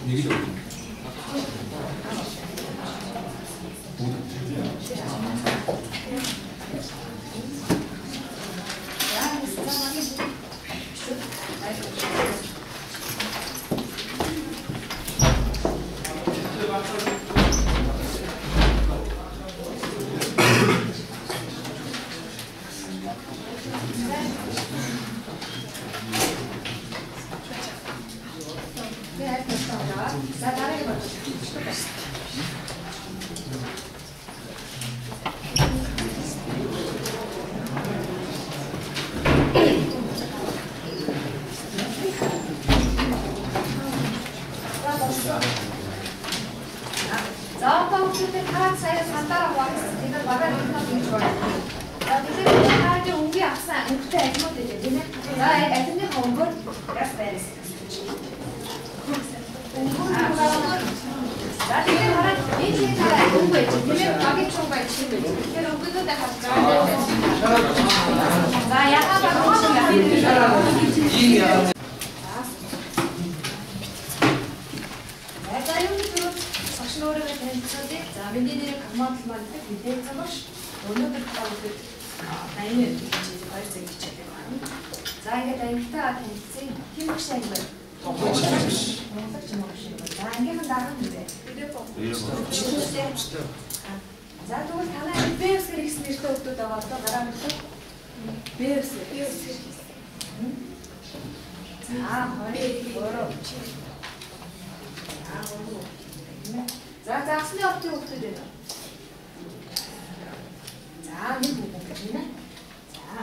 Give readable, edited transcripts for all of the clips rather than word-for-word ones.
Нэг л. За одоо хүүхдүүдээ та сая сандаараа хуваалцсан. Тэгэхээр багаар энэ нь ингэж байна. За тэгэхээр таарын өнгөний авсан өнгөтэй алимууд байлаа тийм ээ. За яг алимныхаа өнгөөр газ байраас. За тэгэхээр хараад энэ чинь та өнгө байж тийм ээ. Багийн чун байж юм байна. Тэгэхээр өнгөнүүдээ харж байгаа. За яхаа баг За миний нэрийг Камал маань гэдэг мэдээлэл багш. Өнөөдөр та бүхэнд 80 хичээл 2 цаг хичээлийг гарна. За ингээд ангитаа танилцъя. Хэн багш анги вэ? Монголч юм багш юм. За ангийнхан дарга нь бэ? За тэгвэл танай анги Б үсгэр гэсэн нэртэй хүмүүс байгаа одоо гараа мэдлээ. Б үсгэр. Б үсгэр. За 2 3 За 3. За загсны оптын хүүхдүүд байна уу? За нэг хүүхэд гэж байна. За.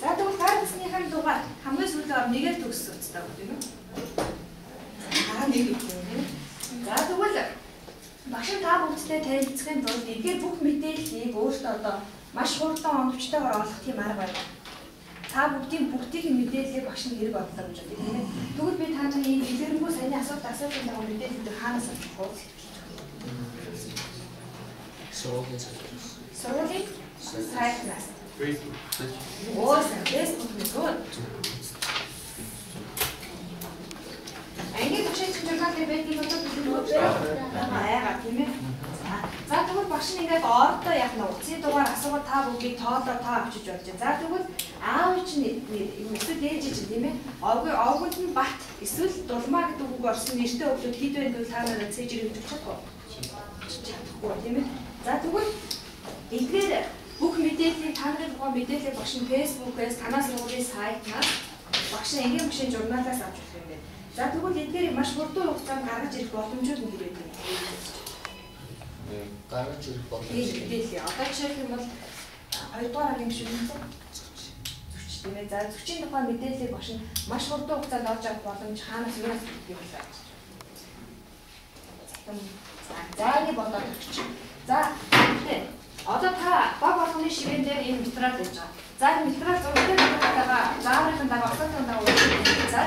За тэгвэл гар насныхаа дугаар хамгийн сүүлийн ор нэгээр төгссөн уцтай хүүхэд байна уу? За нэг хүүхэд байна. За тэгвэл багш та бүгдтэй танилцахын тулд эдгээр бүх мэдээллийг өөртөө одоо маш хурдан оновчтойгоор олох тийм арга байна. Та бүгдийн бүгдийн мэдээллийг багш нь хэрэг бодлоо гэж бодъё тийм ээ. Тэгвэл би та нарын энэ дэлгэрэнгүй саяны асуулт асуултын дагуу мэдээллүүдийг хаанаас авах вэ? Сургуулийн сайтнаас. Сургуулийн сайтнаас. Facebook. Оо, Facebook-нээс үү? Ангийн төвшин журнал дээр байдаг юм болов уу? Аа, тийм ээ. За тэгвэл багш нь ингээд ордоо яах нь утасны дугаар асуугаад та бүгдийг тоолоо таа авчиж болж байна. За тэгвэл аав чинь эсвэл ээж чинь тийм ээ. Овгонд нь бат эсвэл дулмаа гэдэг үг орсон нэртэй хүмүүс хэд вэ гэвэл та нараа цэжэр өгч чадах уу? Чадахгүй тийм ээ. За тэгвэл эдгээр бүх мэдээллийг та нарын тухай мэдээллийг багш нь Facebook-ээс, танаа сургуулийн сайтнаас, багш нь ангийн багшийн журналаас авч болох юм байна. За тэгвэл эдгээрийг маш хурдан хугацаанд гаргаж ирэх боломжууд нь хэрэг юм. Гаргаж ирэх боломж. Мэдээлэл. Одоо жишээлх юм бол хоёрдугаар ангийн гишүүн нь зөч тийм ээ. За зөчийн тухай мэдээллийг багш нь маш хурдан хугацаанд олж авах боломж хаанаас юунаас бий болоо. За зайны бодоод өгч. За тэгээ одоо та баг болгоны ширээн дээр энэ материал байж байгаа. За энэ материал зурагтай байгаа зааврын дагуу асуултын дагуу за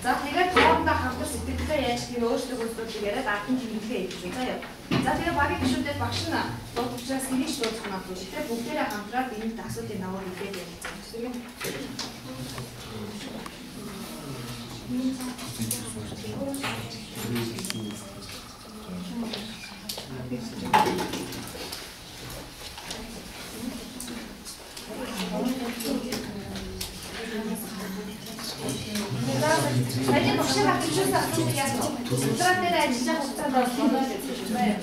за тэгээд хоорондоо хамтар сэтгэлдээ яаж тийм өөрсдөө өөрсдөө яриад ард нь тэмдэглээ хийж байна. За яа. За тэгээд багийн гишүүнээр багш нь дуудах учраас хэнийг ч дуудах нь албагүй. Тэгэхээр бүгдээрээ хамтраад энэ асуултын дагуу хэлээд ярилцсан. Тийм ээ. Саяны багшийн хатчихсан асуулт яах вэ? Материал дээр ажиллаж байгаа хугацаанд болоо гэж байна.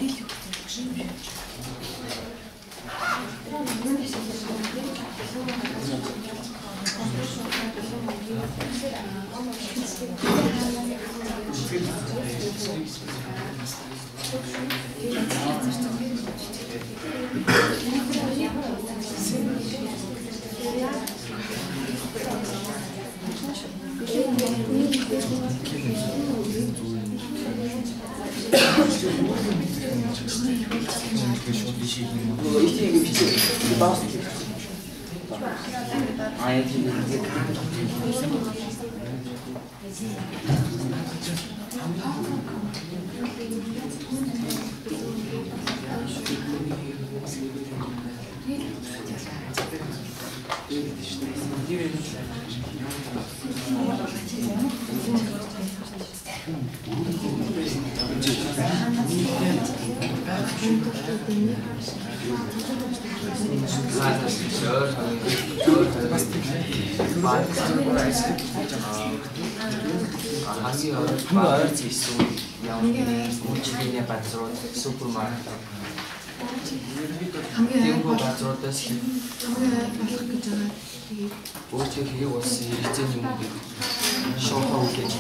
Үйлчилгээний газрууд, супермаркет. Хамгийн газруудаас болох гэж байгаа. Өөртөө хэрэг болсон хэрэгцээний мөнгийг шуухай үлээж.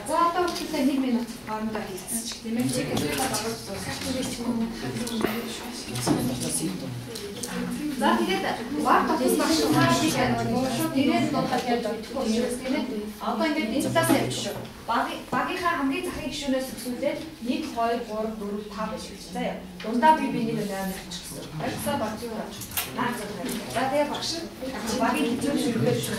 За одоо хүртэл 1 минут хоорондоо хэлсэн ч тийм ээ. За тэгээд баг дотор багш таашиг шууд нэрээр дуудаад яаж өгөхгүй учраас тийм ээ. Одоо ингээд энэ талаас явчих шүү. Багийнхаа хамгийн захын гишүүнээс өсвөлээд 1 2 3 4 5 гэж хэлж заяа. Дундаа би бинийг 8 авчих гэсэн. Баярлалаа баг зүгээр авчих. Наад зөв. За тэгээд багш багийн хизүүн шүргээр шүү.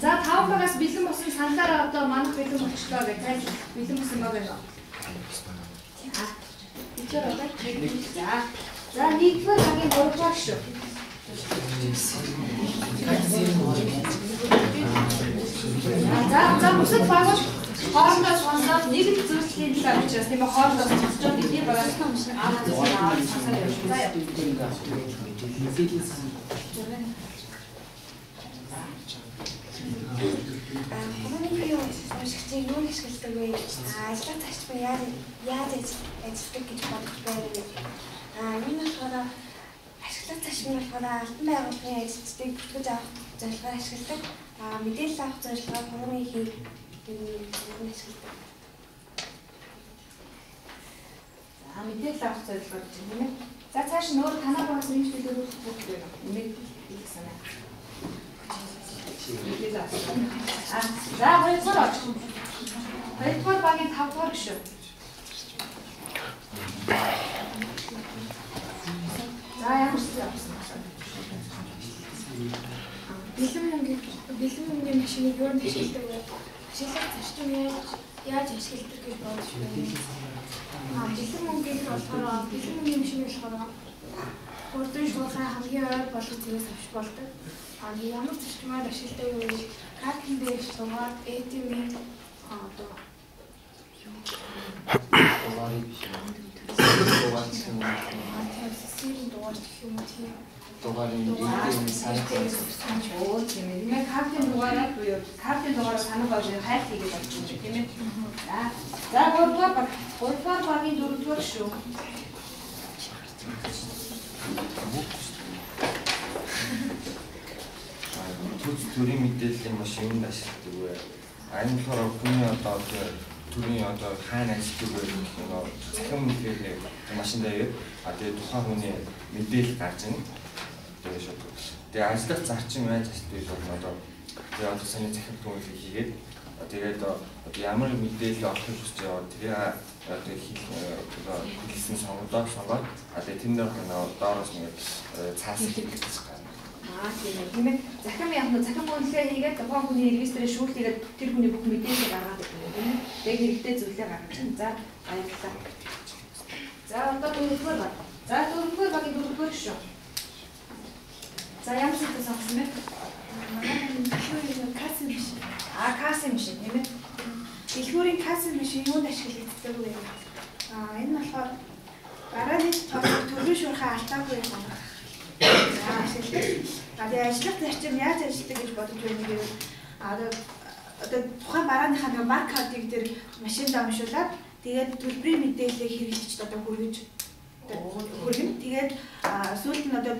За 5 багаас бэлэн болсон саналаараа одоо манах бэлэн болчлоо гэх тань бэлэн болсон баг байна. За. За нэгдүгээр багийн 3 дугаар шүү. За за бусад багууд хоорондоо сонсоод нэг л зүйлсийн талаар учраас тийм ээ хоорондоо сонсож байгаа бидний багаас аа зөв сонсоод явж заяа. Хүмүүний уншигчийг юу ашигладаг вэ? Ажиллах зарчмаа яаж ажилладаг гэж бодох вэ? Энэ болохоор ашиглах зарчим нь болохоор албан байгууллагын ажилчдыг бүртгэж авах зорилгоор ашигладаг. Мэдээлэл авах зорилгоор хүмүүний хийг ашигладаг. За мэдээлэл авах зорилгоор гэж юм ээ. За цааш нь өөр танаа багаас нэмж төлөөлөх бүх юм. Нэмээд хэлэх санаа. За хоёрдугаар оч. Хоёрдугаар багийн 5 дугаар гишүүн. За ямар зүйл авсан бэ? Бэлэн мөнгөний машиныг юунд ашигладаг вэ? Ашиглах зарчим яаж ашигладаг гэж бодож байна? Бэлэн мөнгийг болохоор бэлэн мөнгөний машиныг болохоор хурдан шуурхай хамгийн ойр болох зүгээс авч болдог. Ямар зарчмаар ашигладаг вэ гэвэл картын дээр дугаар, ATM-ийн одоо Дугаар гэх юм уу? Тийм сэрийн дугаар гэх юм уу тийм. Дугаарын иргэдийн санах Оо тийм ээ. Тийм ээ картын дугаараар буюу картын дугаараар санах болж хайлт хийгээд болж байна тийм ээ. За. За 3 дугаар баг. 3 дугаар багийн 4 дугаар шүү. Төрийн мэдээллийн машин юунд ашигладаг вэ? Энэ болохоор хүний одоо төрийн одоо хаана ажилладаг вэ гэх юм уу? Цахим мэдээлэл машин дээр тэгээд тухайн хүний мэдээлэл гарч ирнэ. Тэгээд шууд. Тэгээд ажиллах зарчим яаж ажилладаг вэ гэдэг одоо тэгээд одоо сайн цахим түншлэг хийгээд тэгээд одоо ямар мэдээлэл олохыг хүсэж байгаа тэрийг одоо хэлсэн сонгоод тэгээд тэр нэр доороос нэг цаас хийх гэж байна. Аа тийм ээ. Тийм ээ. Захим яг нь захим үнэлгээ хийгээд тухайн хүний регистрээр шүүлтийгээд тэр хүний бүх мэдээллийг гаргаад өгнө тийм ээ. Тэгээд хэрэгтэй зүйлээ гаргаж байна. За баярлалаа. За одоо дөрөвдүгээр баг. За дөрөвдүгээр багийн дөрөвдүгээр шүү. За ямар сэдв сонгосон бэ? Манай дэлгүүрийн кассын машин. Аа кассын машин тийм ээ. Дэлгүүрийн кассын машин юунд ашиглагддаг вэ? Аа энэ нь болохоор барааны тоолох төрийн шуурхай алдаагүй хангах. Ашигладаг. А тэгээ ажиллах зарчим яаж ажилладаг гэж бодож байна гэвэл одоо тухайн барааныхаа нэг баркодыг тэр машинд уншуулад тэгээд төлбөрийн мэдээллийг хэрэглэгчд одоо хүргэж хүргэнэ. Тэгээд сүүлд нь одоо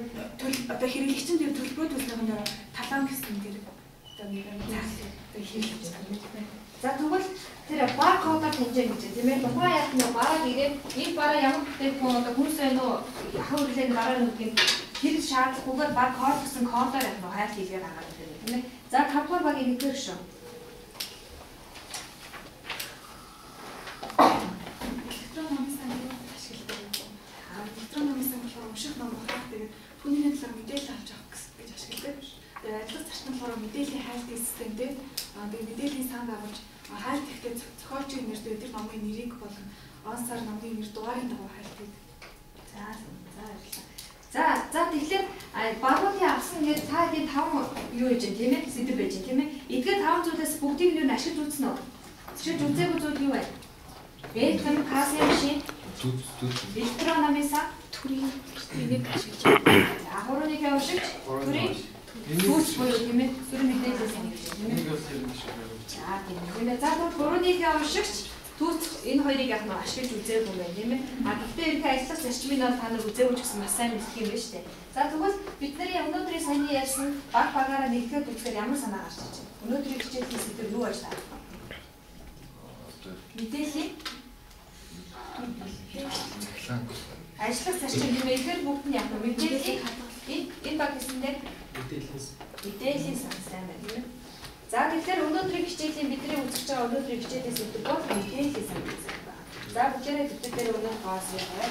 одоо хэрэглэгч нь тэр төлбөрөө төлснөхийн дараа талон гэсэн тэр одоо нэг цаас одоо хэрэглэж байна. За тэгвэл тэр баркодоор хэмжээ гэж тийм ээ. Тухайн яг нэг бараад ирээд энэ бараа ямар бүтээгдэхүүн одоо хүнс байна уу? Ахуй хэрэглээний бараа нүдгийг тэр шаардлагагүйгээр баркод гэсэн кодоор яг хайлт хийгээ гаргаад ирнэ тийм ээ. За 5 дугаар багийн нэгдүгээр шүү. Электрон номын сан юунд ашигладаг вэ? Электрон номын сан болохоор унших ном багтаах тэгээд түүний талаар мэдээлэл авч авах гэж ашигладаг. Тэгээд ажиллах зарчим болохоор мэдээллийн хайлтын системтэй тэгээд мэдээллийн сан байгуулж хайлт хийхдээ зохиолчийн нэр дээр тэр номын нэрийг болон он сар номын нэр дугаарын дагуу хайлт хийдэг. За за баярлалаа. За за тэгэхээр багуудын авсан нэр та хэдийн 5 юу гэж юм тийм ээ сэдв байж тийм ээ. Эдгээр 5 зүйлээс бүгдийг нь юу ашиглаж үзсэн үү? Ашиглаж үзээгүй зүйл юу вэ? Бэлтгэн кассын машин, электрон номын сан, төрийн энийг ашиглаж байна. За хурууныхаа уншигч төрийн түүц буюу тийм ээ төрийн мэдээлэл сан гэж тийм ээ. За тийм ээ. За тэгвэл хурууныхаа уншигч түүц энэ хоёрыг яг нь ашиглаж үзээгүй юм байна тийм ээ. А гэхдээ ерөнхий ажиллах зарчмыг нь та нар үзээгүй ч гэсэн маш сайн мэдэх юм байна шүү дээ. За тэгвэл бидний өнөөдрийн саяны ярьсан баг багаараа нэгтгэхэд үзэхээр ямар санаа гарч ирж байна? Өнөөдрийн хичээлийн сэдэв юу байж таарах вэ? Мэдээллийн ажиллах зарчим юм ээ. Бүгд нь яг нь мэдээллийн энэ баг гэсэн дээр мэдээллийн сан сайн байна тийм ээ. За тэгэхээр өнөөдрийн хичээлийн бидний үзэж байгаа өнөөдрийн хичээлийн сэдэв бол мэдээллийн сан гэсэн байна. За бүгдээрээ дэвтэр дээр өнөө хоос яваа.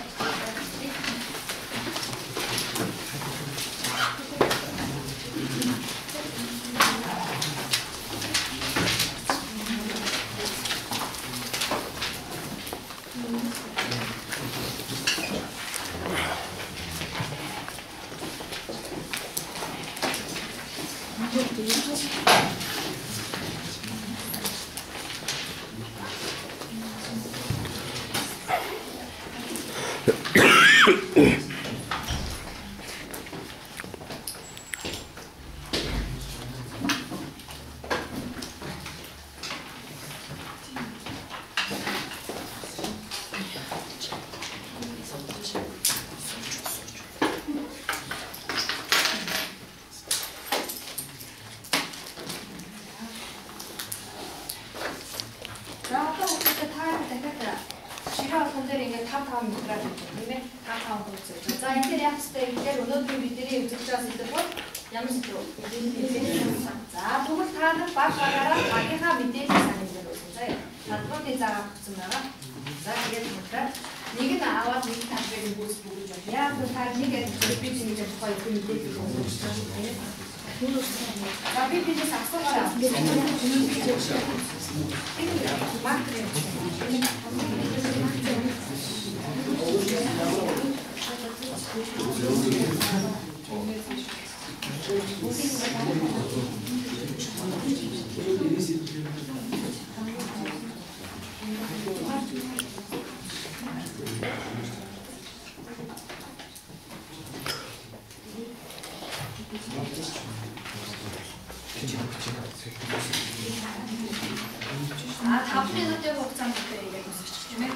5 минутын хугацаанд бүгдээ яг үсчих юм ээ.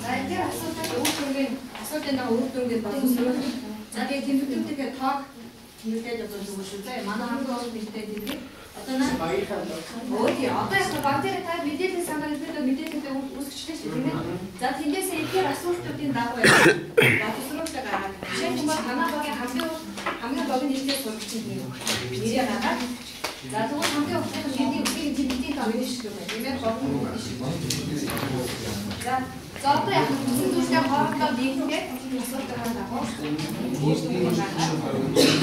За энэ асуултад үр дүнгийн асуултын дагуу үр дүнгийн боловсруул. За тэгээ тэмдэглэдэг тоог тэмдэглэж одоо зүгээр шүү. За манай хамгийн олон нэртэй тэмдэг. Одоо наа өө тий одоо яг баг дээр та мэдээллийн санаар бид мэдээлэлтэй үүсгэжлээ шүү тийм ээ. За тэндээс эдгээр асуултуудын дагуу боловсруулалтаа гаргаад жишээ нь танай багийн хамгийн богино нэртэй сурагч нь нэрээ гаргаад за тэгвэл хамгийн уртын нэрний үсгийг тэмдэглэлийн тоо мэднэ шүү дээ тийм ээ. Богино шүү. За за одоо яг үндсэн зүйлээ хоорондоо нийлүүлээд асуултын дагуу үр дүнгийн гаргаад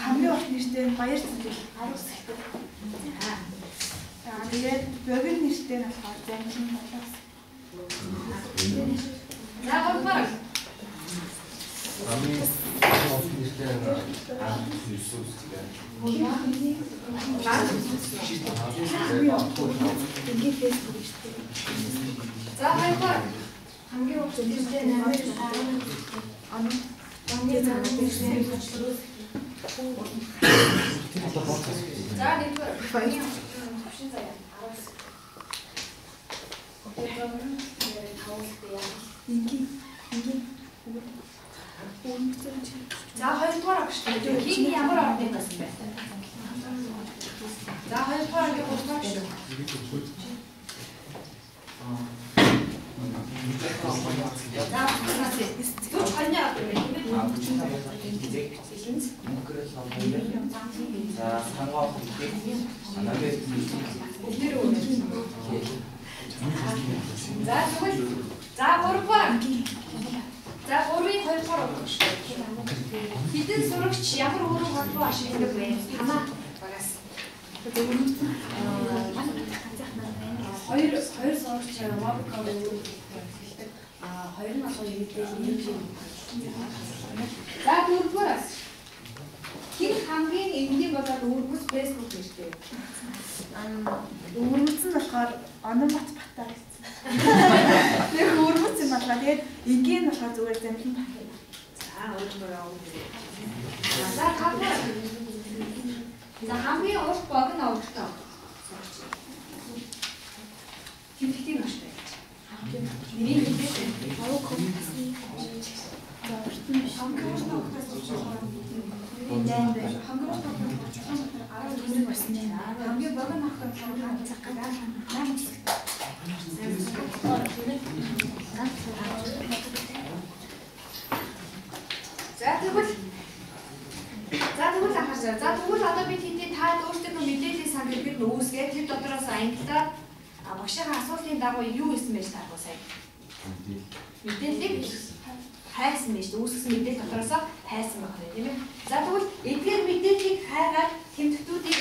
Хамгийн урт нэртэй нь Баяр Зүгэл 10 үсэгтэй. За тэгээд богино нэртэй нь болохоор Замжин 7 үсэг. За гуравдугаар. Хамгийн урт нэртэй нь 19 үсэг. За хоёрдугаар. Хамгийн урт нэртэй нь 8 За нэгдүгээр. Төвшин заяа. 10. За хоёрдугаар агш. Хин ямар орны байсан бэ? За хоёрдугаар ангийн гуравдугаар шүү. За 42-ны орд юм байна тийм ээ. За 상과 За тэгвэл за гуравдугаар. За 3-ын 2-р ураг шүү. Хэдэн сурагч ямар үүрэг холбоо ашигладаг вэ? Танаа багаас. Хоёр сурагч Mobicom үүрэг ашигладаг. А хоёр нь болохоор мэдээлэл нэг юм. За дөрөвдүгээр. Хэн хамгийн энгийн болоод үүргүүс Facebook нэртэй? Үүргүүс нь болохоор Онон Бат Батар гэсэн. Нэг үүргүүс юм болоо. Тэгээд энгийн нь болохоор зүгээр замлан пакет. За өөрөөр явуу. За та. За хамгийн урт богино овогтой. Тэмдэгтийн багштай гэж. Нэрийг хэлээч. Овог компасны за урт нь биш. Хамгийн урт овогтой болохоор хамгийн урт овогтой болохоор 14 басны. Хамгийн богино овогтой болохоор 8 хэсэгтэй. За тэгвэл анхаарч. За тэгвэл одоо бид хэдий та өөрсдийнхөө мэдээллийн сан гэдгийг нь үүсгээд тэр дотроос ангилаад багшийнхаа асуултын дагуу юу хийсэн байж таарах вэ сая? Мэдээллийг хайсан байж үүсгэсэн мэдээлэл дотроос хайсан байна тийм ээ. За тэгвэл эдгээр мэдээллийг хайгаад тэмдэгтүүдийг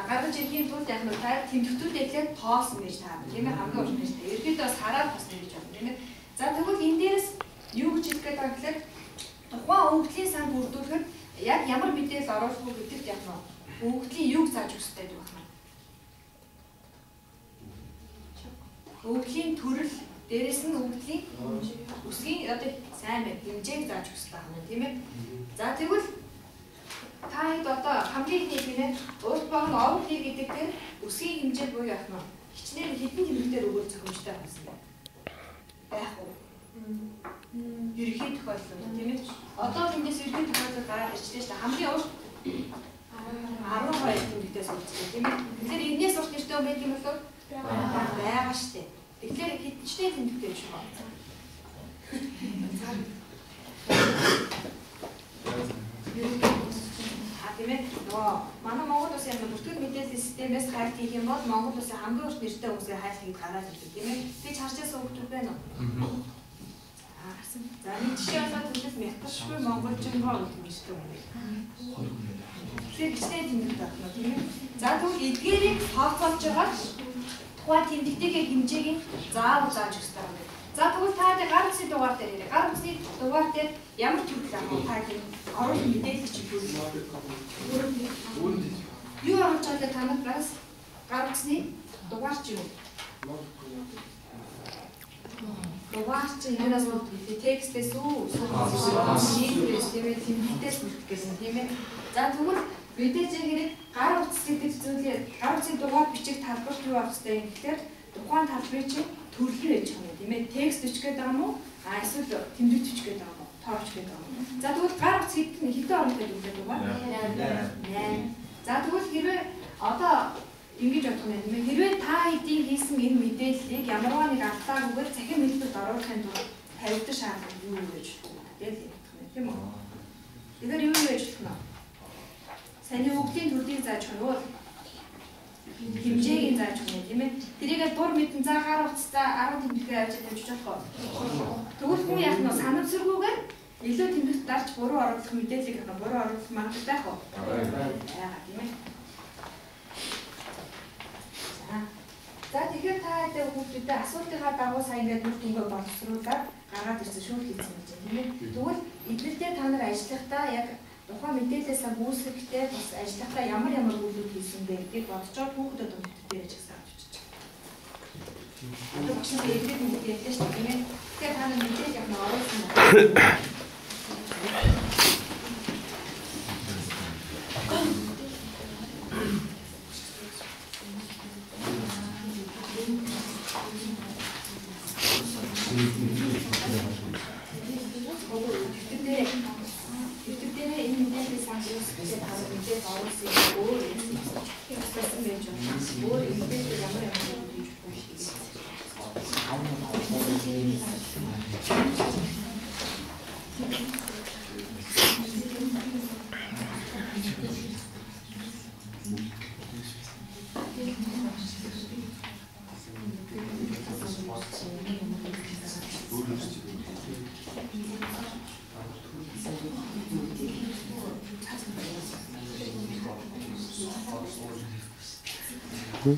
гаргаж ирэхийн тулд яг нь та тэмдэгтүүдээ эхлээд тоосон байж таарна тийм ээ. Хамгийн урт нь ерөнхийдөө бас хараад бас гэж байна тийм ээ. За тэгвэл энэ дээрээс юу гэж хэлэх гээд байгаа гэхээр тухайн өгөгдлийн сан бүрдүүлэхэд яг ямар мэдээлэл оруулах уу гэдэгт яг нь өгөгдлийн юуг зааж өгөх хэрэгтэй гэдэг байна. Өгөгдлийн төрөл, дээрэс нь өгөгдлийн үсгийн одоо сайн байна хэмжээг зааж өгөх хэрэгтэй байна тийм ээ. За тэгвэл та хэд одоо хамгийн ихний тийм ээ урт богино овог хий гэдэг дээр үсгийн хэмжээ буюу яг нь хичнээн хэдэн тэмдэгтээр өгөх зохимжтой байсан бэ? Байх уу? Ерөнхий тохиолдол тийм ээ. Одоо тэндээс ерөнхий тохиолдол гараад ирчихлээ шүү дээ. Хамгийн урт 12 тэмдэгтээс үргэлжлээ тийм ээ. Тэгэхээр энээс урт нэртэй юм байт юм болов? Байгаа шүү дээ. Тэгэхээр хичнээн тэмдэгтэй биш үү? Тийм ээ. Нөгөө манай Монгол улсын яг бүртгэл мэдээллийн системээс хайлт хийх юм бол Монгол улсын хамгийн урт нэртэй хүмүүсийн хайлт хийх гараад ирдэг тийм ээ. Тэгж харж байсан хүмүүс байна уу? За нэг жишээ болоод хэлбэл мятаршгүй монголжингоо гэдэг нэртэй хүн байна. Тэгэхээр хичнээн тэмдэгт байх нь тийм ээ. За тэгвэл эдгээрийг тооцоолж байгаа тухайн тэмдэгтийн хэмжээг нь заавал зааж өгөх хэрэгтэй байна. За тэгвэл та гар утасны дугаар дээр ирээ. Гар утасны дугаар дээр ямар төрөл авах вэ? Та тийм оруулах мэдээлэл чинь төрөл. Юу оруулж байгаа та нар гараас гар утасны дугаар чи юу? Дугаар чи юунаас бүрдэх вэ? Текстээс үү? Шийдвэрээс тийм ээ, тэмдэгтээс бүрдэх гэсэн тийм ээ. За тэгвэл мэдээж хэрэг гар утас гэдэг зүйлээ гар утасны дугаар бичих талбарт юу авах хэрэгтэй юм гэхээр тухайн талбарыг чинь төрөл байж байгаа юм тийм ээ. Текст бичих гээд байгаа юм уу? А эсвэл тэмдэгт бичих гээд байгаа юм уу? Тоо бичих гээд байгаа юм уу? За тэгвэл гар утас хэдэн оронтой гэдэг дугаар? 8. За тэгвэл хэрвээ одоо ингэж бодох юм тийм ээ. Хэрвээ та хэдийн хийсэн энэ мэдээллийг ямарваа нэг алдаагүйгээр цахим хэлбэрт оруулахын тулд тавигдах шаардлага юу гэж бодох юм бэ? Тийм үү? Тийм үү? Тэгэхээр юу гэж бодох нь? Саяны өгөгдлийн төрлийг зааж өгөх нь хэмжээг нь зааж өгнө тийм ээ. Тэрийгээ дур мэдэн за гар утастай 10 тэмдэгтээр авч тавьж болох уу? Тэгвэл хүн яах нь санамсаргүйгээр илүү тэмдэгт дарж буруу оруулах мэдээллийг яах нь буруу оруулах магадлал байх уу? Яагаад тийм ээ. За тэгэхээр та хэдийн хүүхдүүдэд асуултынхаа дагуу сайн ингээд үр дүнгээ боловсруулаад гаргаад ирсэн шүүх хийсэн гэж байна тийм ээ. Тэгвэл эдгээр дээр та нар ажиллахдаа яг тухайн мэдээлэлээс үүсгэхдээ бас ажиллахдаа ямар ямар үйлдэл хийсэн бэ гэдгийг бодцоод хүүхдэд тэмдэгт дээр ажигласан авч очиж. Одоо багш нар эдгээр мэдээлэл ярьлаа шүү дээ тийм ээ. Тэгэхээр та нар мэдээлэл яг нь оруулсан байна. Төвтөрдөө энэ мэдээллийн сан үүсгэхдээ та нар мэдээлэл оруулсан юм өөр юм байсан байж байна. Өөр мэдээлэл ямар ямар хийж болох вэ?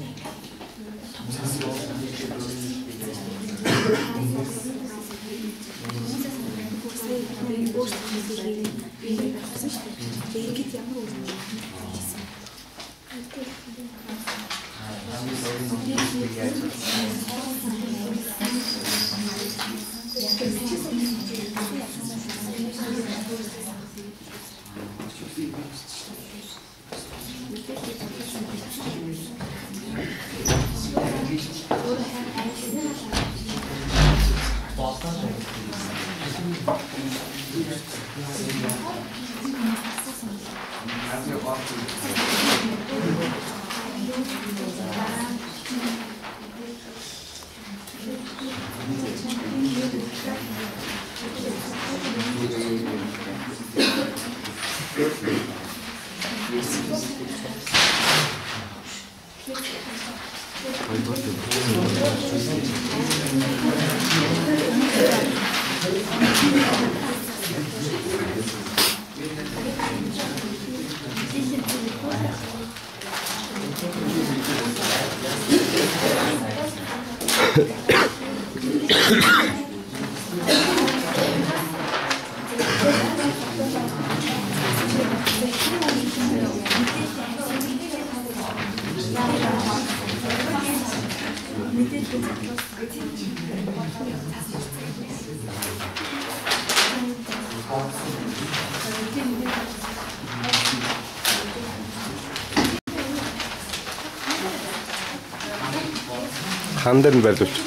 Хан дээр нь байрлуулчих.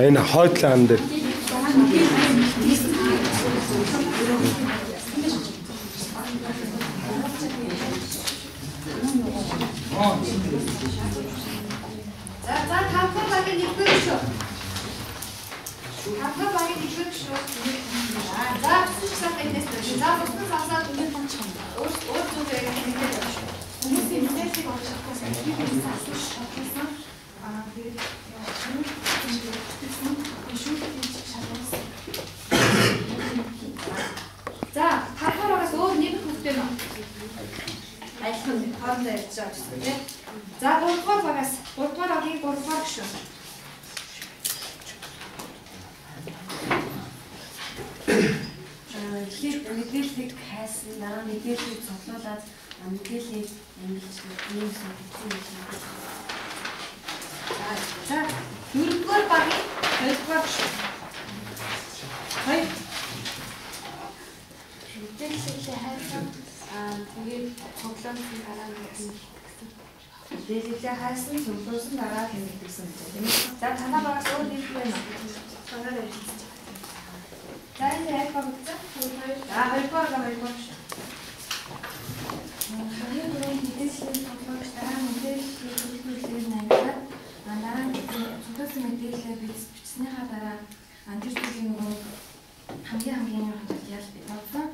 Энэ хойдлын хан дээр. За за тавхан багийн нэгдүгээр шүү. Тавхан багийн нэгдүгээр шүү. За бусдын сайхан эндээс шүү. За бусдын сансаад өөр өөр зүйлээр мэдээлэл авах шүү. Хүмүүсийн мэдээллийг олж авахаас би хүмүүсээс асууж шалгуулсан. Аа тэгээд шүүх хийж шалгуулсан. За тавхан багаас өөр нэг хүүхдээ нөө. Адилхан хоорондоо ярьж байгаа гэсэн тийм. За 3 дугаар багаас 3 дугаар багийн 3 дугаар гишүүн. Тэгэхээр мэдээллийг хайсан, дараа мэдээллийг цуглуулад мэдээллийг ангилж ийм судалсан юм шиг. За 4 дугаар багийн 2 дугаар гишүүн. 2 мэдээллийг хайсан. Тэгээд цуглуулсан дараа нь мэдээллээ хайсан, цуглуулсан дараа тэмдэглэсэн гэж тийм ээ. За танаа багаас өөр нэг юм байна уу? Багаар ярилцж байгаа. За энэ аль баг вэ? За хоёрдугаар баг хоёрдугаар шүү. Хамгийн түрүүнд мэдээллийн цуглуулж дараа мэдээллийг төлөвлөлөөр нь ангилаад дараа нь цуглуулсан мэдээлэлээ бичснийхаа дараа тэр зүйлийн нөгөө хамгийн хамгийн хэмжээнд ял бодсон.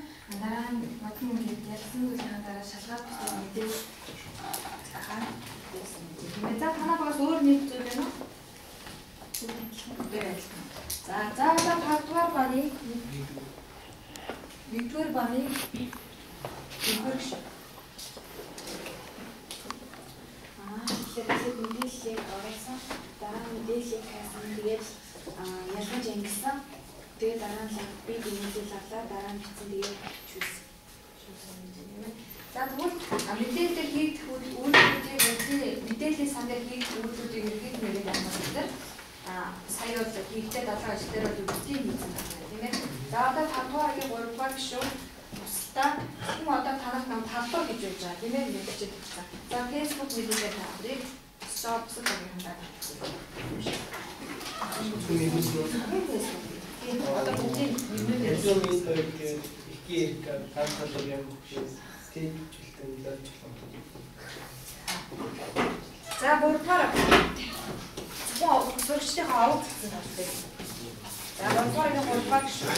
Дараа нь бодсон мэдээлэл ялсан зүйлийн дараа шалгаад бичсэн мэдээлэл За танаа багаас өөр нэг зүйл байна уу? Бүгд адилхан. За за одоо 5 дугаар багийн 1 дугаар багийн 1-р гишүүн. Тэгэхээр мэдээллийг оруулсан, дараа нь мэдээллийг хайсан, тэгээд ялгаж ангилсан. Тэгээд дараа нь би мэдээлэл авлаа, дараа нь бичсэн, тэгээд шүүсэн. Шүүсэн гэж юм ээ. За тэгвэл мэдээлэл хийх үйлдэлүүдийг мэдээллийн сан дээр хийх үйлдэлүүдийг ерөнхийд нэрээр амжуулах дээр сая бол хийхдээ 7 ажил дээр бол үгтийн хийсэн байна тийм ээ. За одоо 5 дугаар агийн 3 дугаар гишүүн тусдаа хүн одоо танах нам 5 дугаар гэж байж байгаа тийм ээ мэдчихэж байна. За Facebook мэдээлэл таврыг бусдаа бусад багийнхандаа тавьсан. Одоо бүгдийн нэмэлт За 3 дугаар зөвхөн сурагчдынхаа овог цэцэн тавьдаг. За 3 дугаар 3 дугаар гишүүн.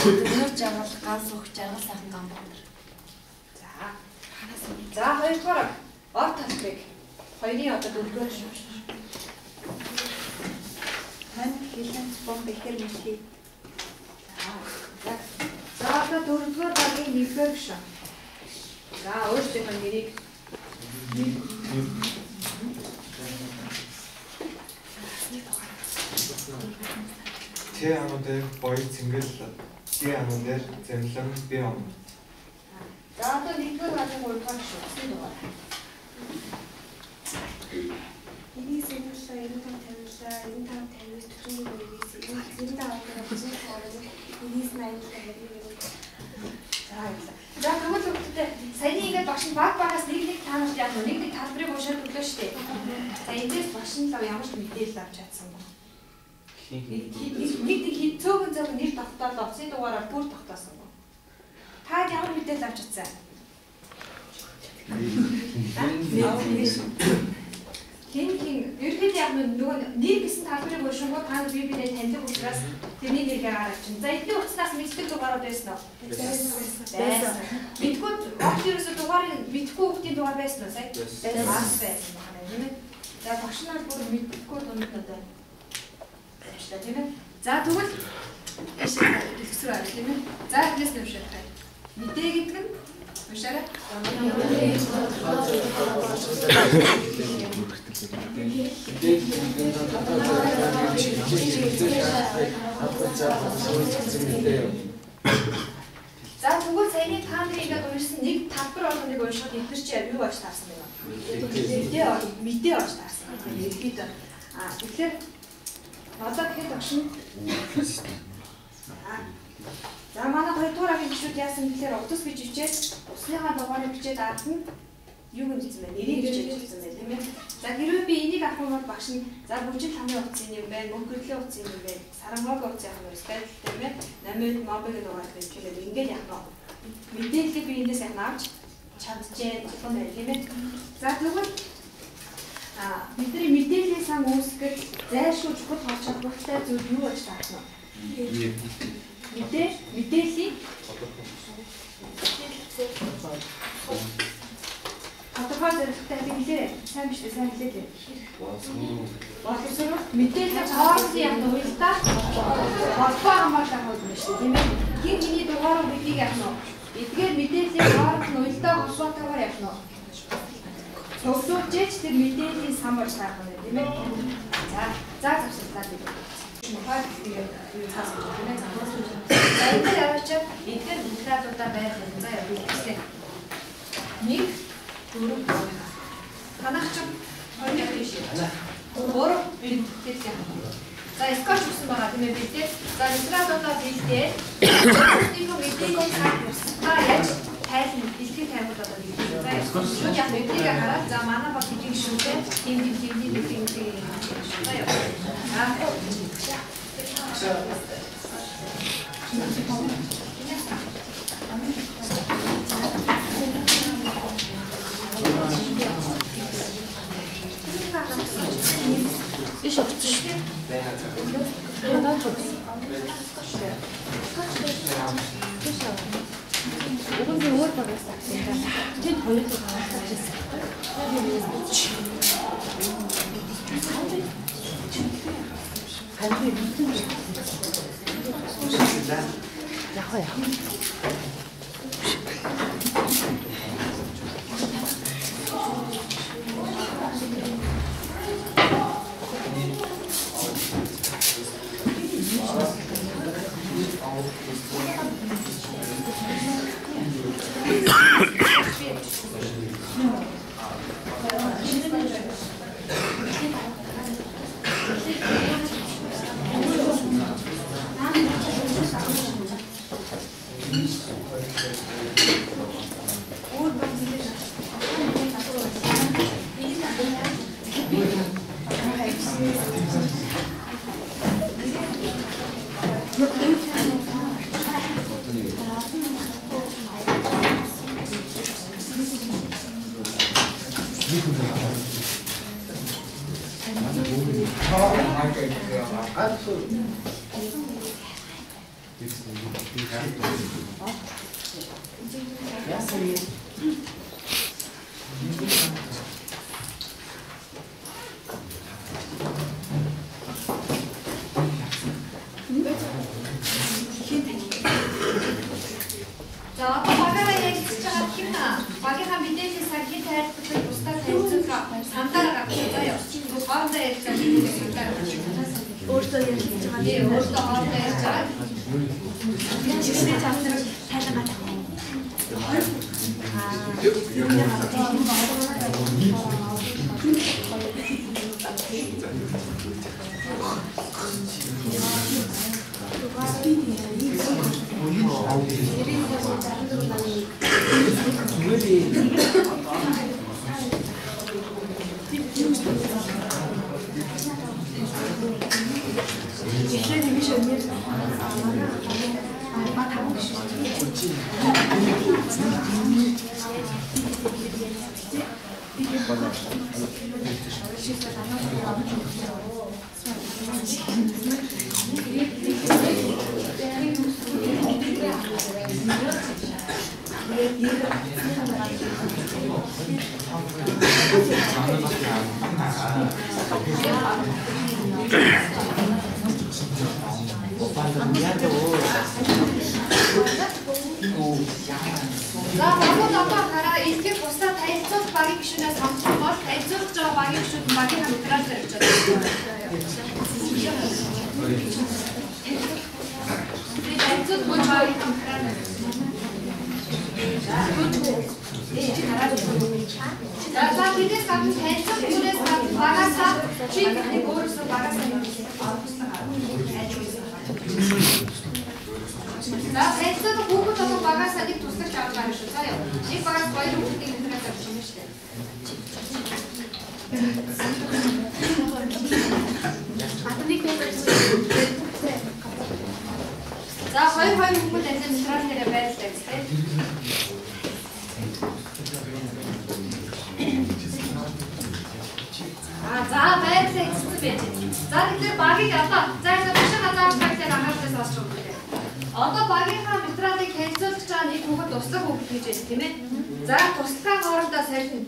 Дөрөв жаргал, гал сүх, жаргал сайхан Ганбаатар. За. За 2 дугаар ор талбайг хоёрын одоо 4 дугаар гишүүн. Мань хилэнц бом бэхэр мэхий. За. За одоо 4 дугаар багийн 1 дугаар гишүүн. За өөрсдийнхөө нэрийг Т ануу дээр боёо цэнгэл, Д ануу дээр зэмлэн Б он. За одоо 1 дугаар багийн 3 дугаар гишүүн. Үсний дугаар. Энийг сэнэрлээ 95 тавиулаа 95 59 41 99 95 187 91. За баярлалаа. За тэгвэл хүүхдүүдээ саяны ингээд багш нь баг багаас нэг нэг та нарт яг нэг нэг тал талбарыг уншаад өглөө шүү дээ. За эндээс багш нь лав ямар ч мэдээлэл авч чадсангүй. Нэг нэг цөөхөн цөөхөн нэр тогтоолоо утасны дугаараар бүр тогтоосонгүй. Та ямар мэдээлэл авч чадсан? Хин хин ерөнхийдөө яг нөгөө нэр гэсэн талбарыг уншингууд та нар бие биенээ таньдаг учраас тэрний нэрээр гараад чинь. За эдний утаснаас мэддэг дугаарууд байсан уу? Байсан. Мэдгүй огт ерөөсөө дугаарын мэдгүй хүүхдийн дугаар байсан уу сая? Бас байсан байна тийм ээ. За багш нар бүр мэдгүй дунд надад ажиллаа тийм ээ. За тэгвэл дэлгэсрүү арга тийм ээ. За эхнээс нь уншаад байна. Мэдээ гэдэг нь уншаарай. За тэгвэл саяны та нарын ингээд уншсан нэг талбар болгоныг уншихад эдгээр чи юу болж таарсан бэ? Мэдээ болж таарсан. Ерөнхийдөө тэгэхээр одоо гэхэд багш нь за манай хоёрдугаар ангийн гишүүд яасан гэхээр утас гэж бичээд усныхаа дугаарыг бичээд ард нь юу гэж бичсэн бэ? Нэрийг бичээд бичсэн байна тийм ээ. За хэрвээ би энийг авах юм бол багш нь за бүжил хамын утсын юм байна, мөнх гэрлийн утсын юм байна, сарангоогийн утсын юм байна тийм ээ. Намын мобигийн дугаар гэж хэлээд ингээд яах вэ? Мэдээллийг би эндээс яах нь авч чаджээ болох юм байна тийм ээ. За тэгвэл бидний мэдээллийн сан үүсгэх зайлшгүй чухал холбоотой холбоотой зүйл юу болж таарах нь вэ? Мэдээллийн тодорхой зорилготой хэлээ. Сайн биш үү? Сайн хэлээ. Боловсруулалт мэдээллийн хоорондын яг уялдаа холбоо хамгаалах юм шүү дээ, тийм ээ. Хин хиний дугаараа бидийг яах нь вэ? Эдгээр мэдээллийн хооронд нь уялдаа холбоотойгоор яах нь вэ? Цуглуулж ээж тэр мэдээллийн сан болж таарах юм тийм ээ. За завсарлаа бид. Мохоор юу цаас гэж тийм ээ. За энэ яваачаад эдгээр материалуудаа байр юм. За явуулчихлаа. 1 4 3. Танах ч 21 биш. 3 бэлтгэл яах вэ? За скотч өгсөн байгаа тийм ээ бэлдээ. За материалуудаа бэлдээ. Өөрийнхөө мэдээллийн сан бусдаа яаж тайлан бэлтгэл таймууд одоо бэлдээ. За шууд яг мэдээллийг хараад за манай баг хэдийг шүү дээ. Тийм тийм тийм тийм тийм тийм. За яа. Иш өгсөн шүү дээ. Уг нь өөр багаас авсан. Тэнд хоёр дахь авчихсан. Яг яа. За одоо багаараа ярилцж байгаа хэн багийнхаа мэдээллийн сан хэн тайлбарлах бусдаа танилцуулах сандаараа гаргах заяа. Хоорондоо ярилцаад сандаараа гаргах. Өөртөө ярилцж байгаа. Тийм өөртөө хоорондоо ярьж байгаа. Чигсээ чамнар тайлангаа тавих. Эхлээд нэг шөнөөр манай ба таван гишүүн. За багууд одоо хараа илтгэх бусдаа танилцуулах багийн гишүүнээс сонгох бол танилцуулж байгаа багийн гишүүд нь багийнхаа материал дээр очиж байна. Би танилцуулах бол багийнхаа материал. За за тэдээс гадна танилцуулах гишүүнээс гадна багаасаа чи тэднийг өөрөөсөө багаасаа юм оруулсан хайж байсан. За танилцуулах хүүхэд болон багаасаа нэг туслагч авч байгаа шүү. За яа. Нэг багаас хоёр хүүхдийг материал авчих юм шүү дээ. За хоёр хоёр хүүхэд ажил материал дээрээ байрлалаа гэж тийм. За байрлалаа эцэстэн байж байна. За тэгэхээр багийг одоо за энэ багшийн газар авч анхаарлаа сонсч өгье. Одоо багийнхаа материалыг танилцуулж байгаа нэг хүүхэд туслах хүүхэд гэж байна тийм ээ. За туслахаа хоорондоо солино.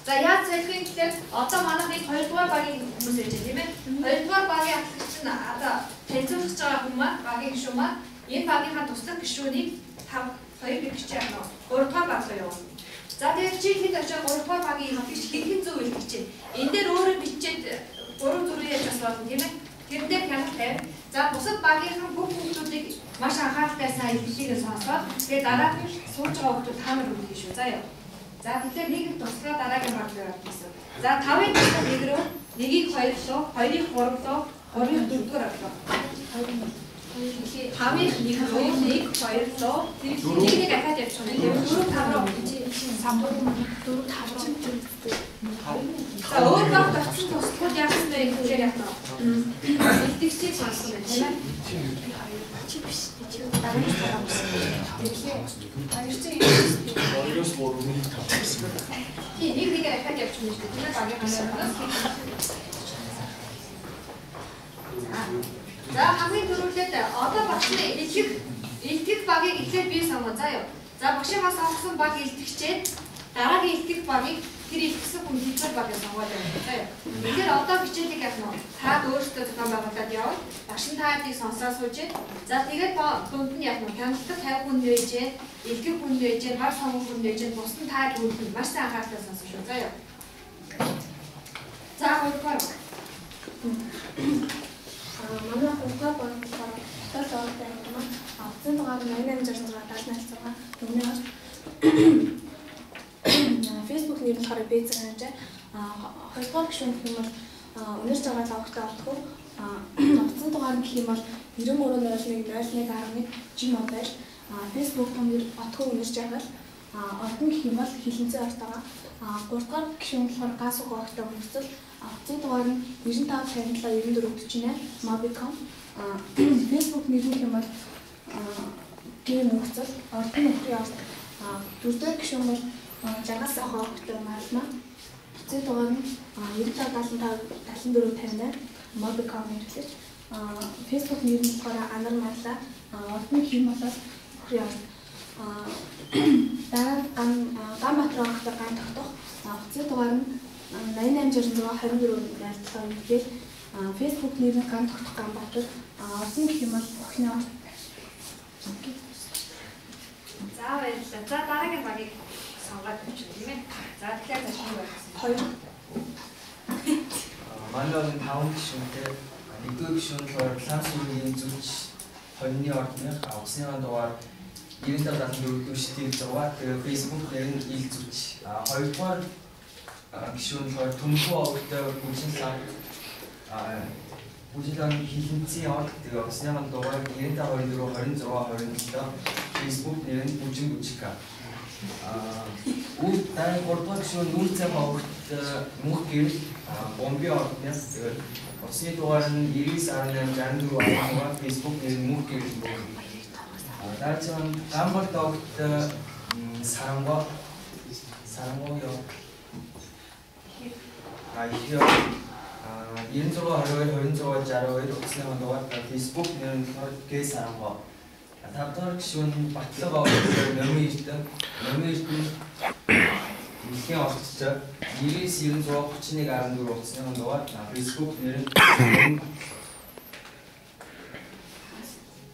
За яаж солих юм гэхээр одоо манайх нэг хоёрдугаар багийн хүмүүс байж байна тийм ээ. Хоёрдугаар багийн ахлагч нь одоо танилцуулж байгаа хүн маань багийн гишүүн маань энэ багийнхаа туслах гишүүнийг 5 2 гэгч яах нь гуравдугаар баг руу явуулна. За тэгэхээр чи хэд очоод гуравдугаар багийн илтгэгч хэрхэн зөв илтгэж чинь. Энэ дээр өөрөө бичээд 3 зүрх яаж бас болно тийм ээ. Тэрэн дээр хяналт тавь. За бусад багийнхан бүх хүүхдүүдийг маш анхааралтай сайн илтгэлийг сонсоод тэгээ дараад нь сууж байгаа хүүхдүүд та нар өгөх шүү. За яа. За тэгэхээр нэг туслаа дараагийн баг руу явах гэсэн. За 5-ын туслах нэг рүү, 1-ийг 2 руу, 2-ыг 3 руу, 3-ыг 4-р орлоо. 5-ыг 1 рүү, 1 2 руу, нэг нэг ахаад явчих юм. 4 5 руу. 4 5 руу. За өөр багт очсон туслахууд яах вэ гэхээр яах вэ? Илтгэгчийг сонсон байна тийм ээ. Чи биш. Чи дараагийн байгаа юм шиг. Тэгэхээр 2 чинь 2-оос 3 1 5 гэсэн. Тийм нэг нэгээр ахаад явчих юм шүү дээ. Тийм ээ багийн ханаас. За хамгийн түрүүлээд одоо багш нь илтгэх багийг эхлээд би сонгоо заа юу. За багшийнхаа сонгосон баг илтгэгчээд дараагийн илтгэх багийг тэр илтгэсэн хүн хэлбэр багийг сонгоод явна заа юу. Тэгэхээр одоо хичээлийг яах нь таад өөрсдөө зохион байгуулад явна. Багш нь таадыг сонсоо сууж. За тэгээд дунд нь яах нь хяналтад 50 хүн нээж, илтгэх хүн нээж, баг сонгох хүн нээж, бус нь таад хүнд маш сайн анхааралтай сонсон шүү заа юу. За гуравдугаар баг. Манай гуравдугаар баг болохоор хотол оролтой юм аа. Утасны дугаар 8866 78 6 өмнө орт. Facebook нэр нь болохоор Бэзэр ханжаа. Хоёрдугаар гишүүн гэх юм бол өнөр жаргал авахтай олдох. Утасны дугаар гэх юм бол 9301 01.1 G mobile. Facebook нэр Отгоо өнөр жаргал. Ордон гэх юм бол хилэнцээ орт байгаа. Гуравдугаар гишүүн болохоор газ уг огтой хөрцөл. Утасны дугаар нь 95 57 94 48 Mobicom. Facebook нэр нь гэх юм бол Гэм хөрцөл. Ордон нөхрийн орт. Дөрөвдүгээр гишүүн бол жаргал сайхан огтой маалмаа. Утасны дугаар нь 95 75 74 58 Mobicom хэрэглэж. Facebook нэр нь болохоор Анар Марлаа. Ордон гэх юм бол нөхрийн орт. Дараа нь ган Батар огтой ган тогтох. Утасны дугаар нь 88 66 24 07 ингээл. Facebook нэр нь ган тогтох ган Батар. Ордон гэх юм бол охины орт. За баярлалаа. За дараагийн багийг сонгоод авчихна тийм ээ. За тэгэхээр зочин байх гэсэн. 2. Манай оны 5 гишүүнтэй. Нэгдүгээр гишүүн нь болохоор Лам сүргийн зүвч 20-ны ордных утасны дугаар 95 74 46. Тэгээ Facebook нэр нь Ил зүвч. Хоёрдугаар гишүүн нь болохоор Төмхөө овогтой Бүжин лам. Бүжин лам хилэнцгийн орд. Тэгээ утасны дугаар 95 24 26 27. Facebook нэр нь Бүжин Бүжика. Үр дараа 3 дугаар гишүүн нүүр цайхан овогт мөнх гэрэл бомбын ордны тэгээд утасны дугаар нь 99 18 64 16 Facebook нэр нь мөнх гэрэл бөөх. Дараагийн нь Гамбалт овогт Сарангоо яв. Их 96 22 26 62 утасны дугаар Facebook нэр нь болохоор Г Сарангоо. 5 дугаар гишүүн нь Батлага овогт Номын Эрдэнэ. Номын Эрдэнэ Дэлхийн орчтой 99 96 31 14 утасны дугаар Facebook нэр нь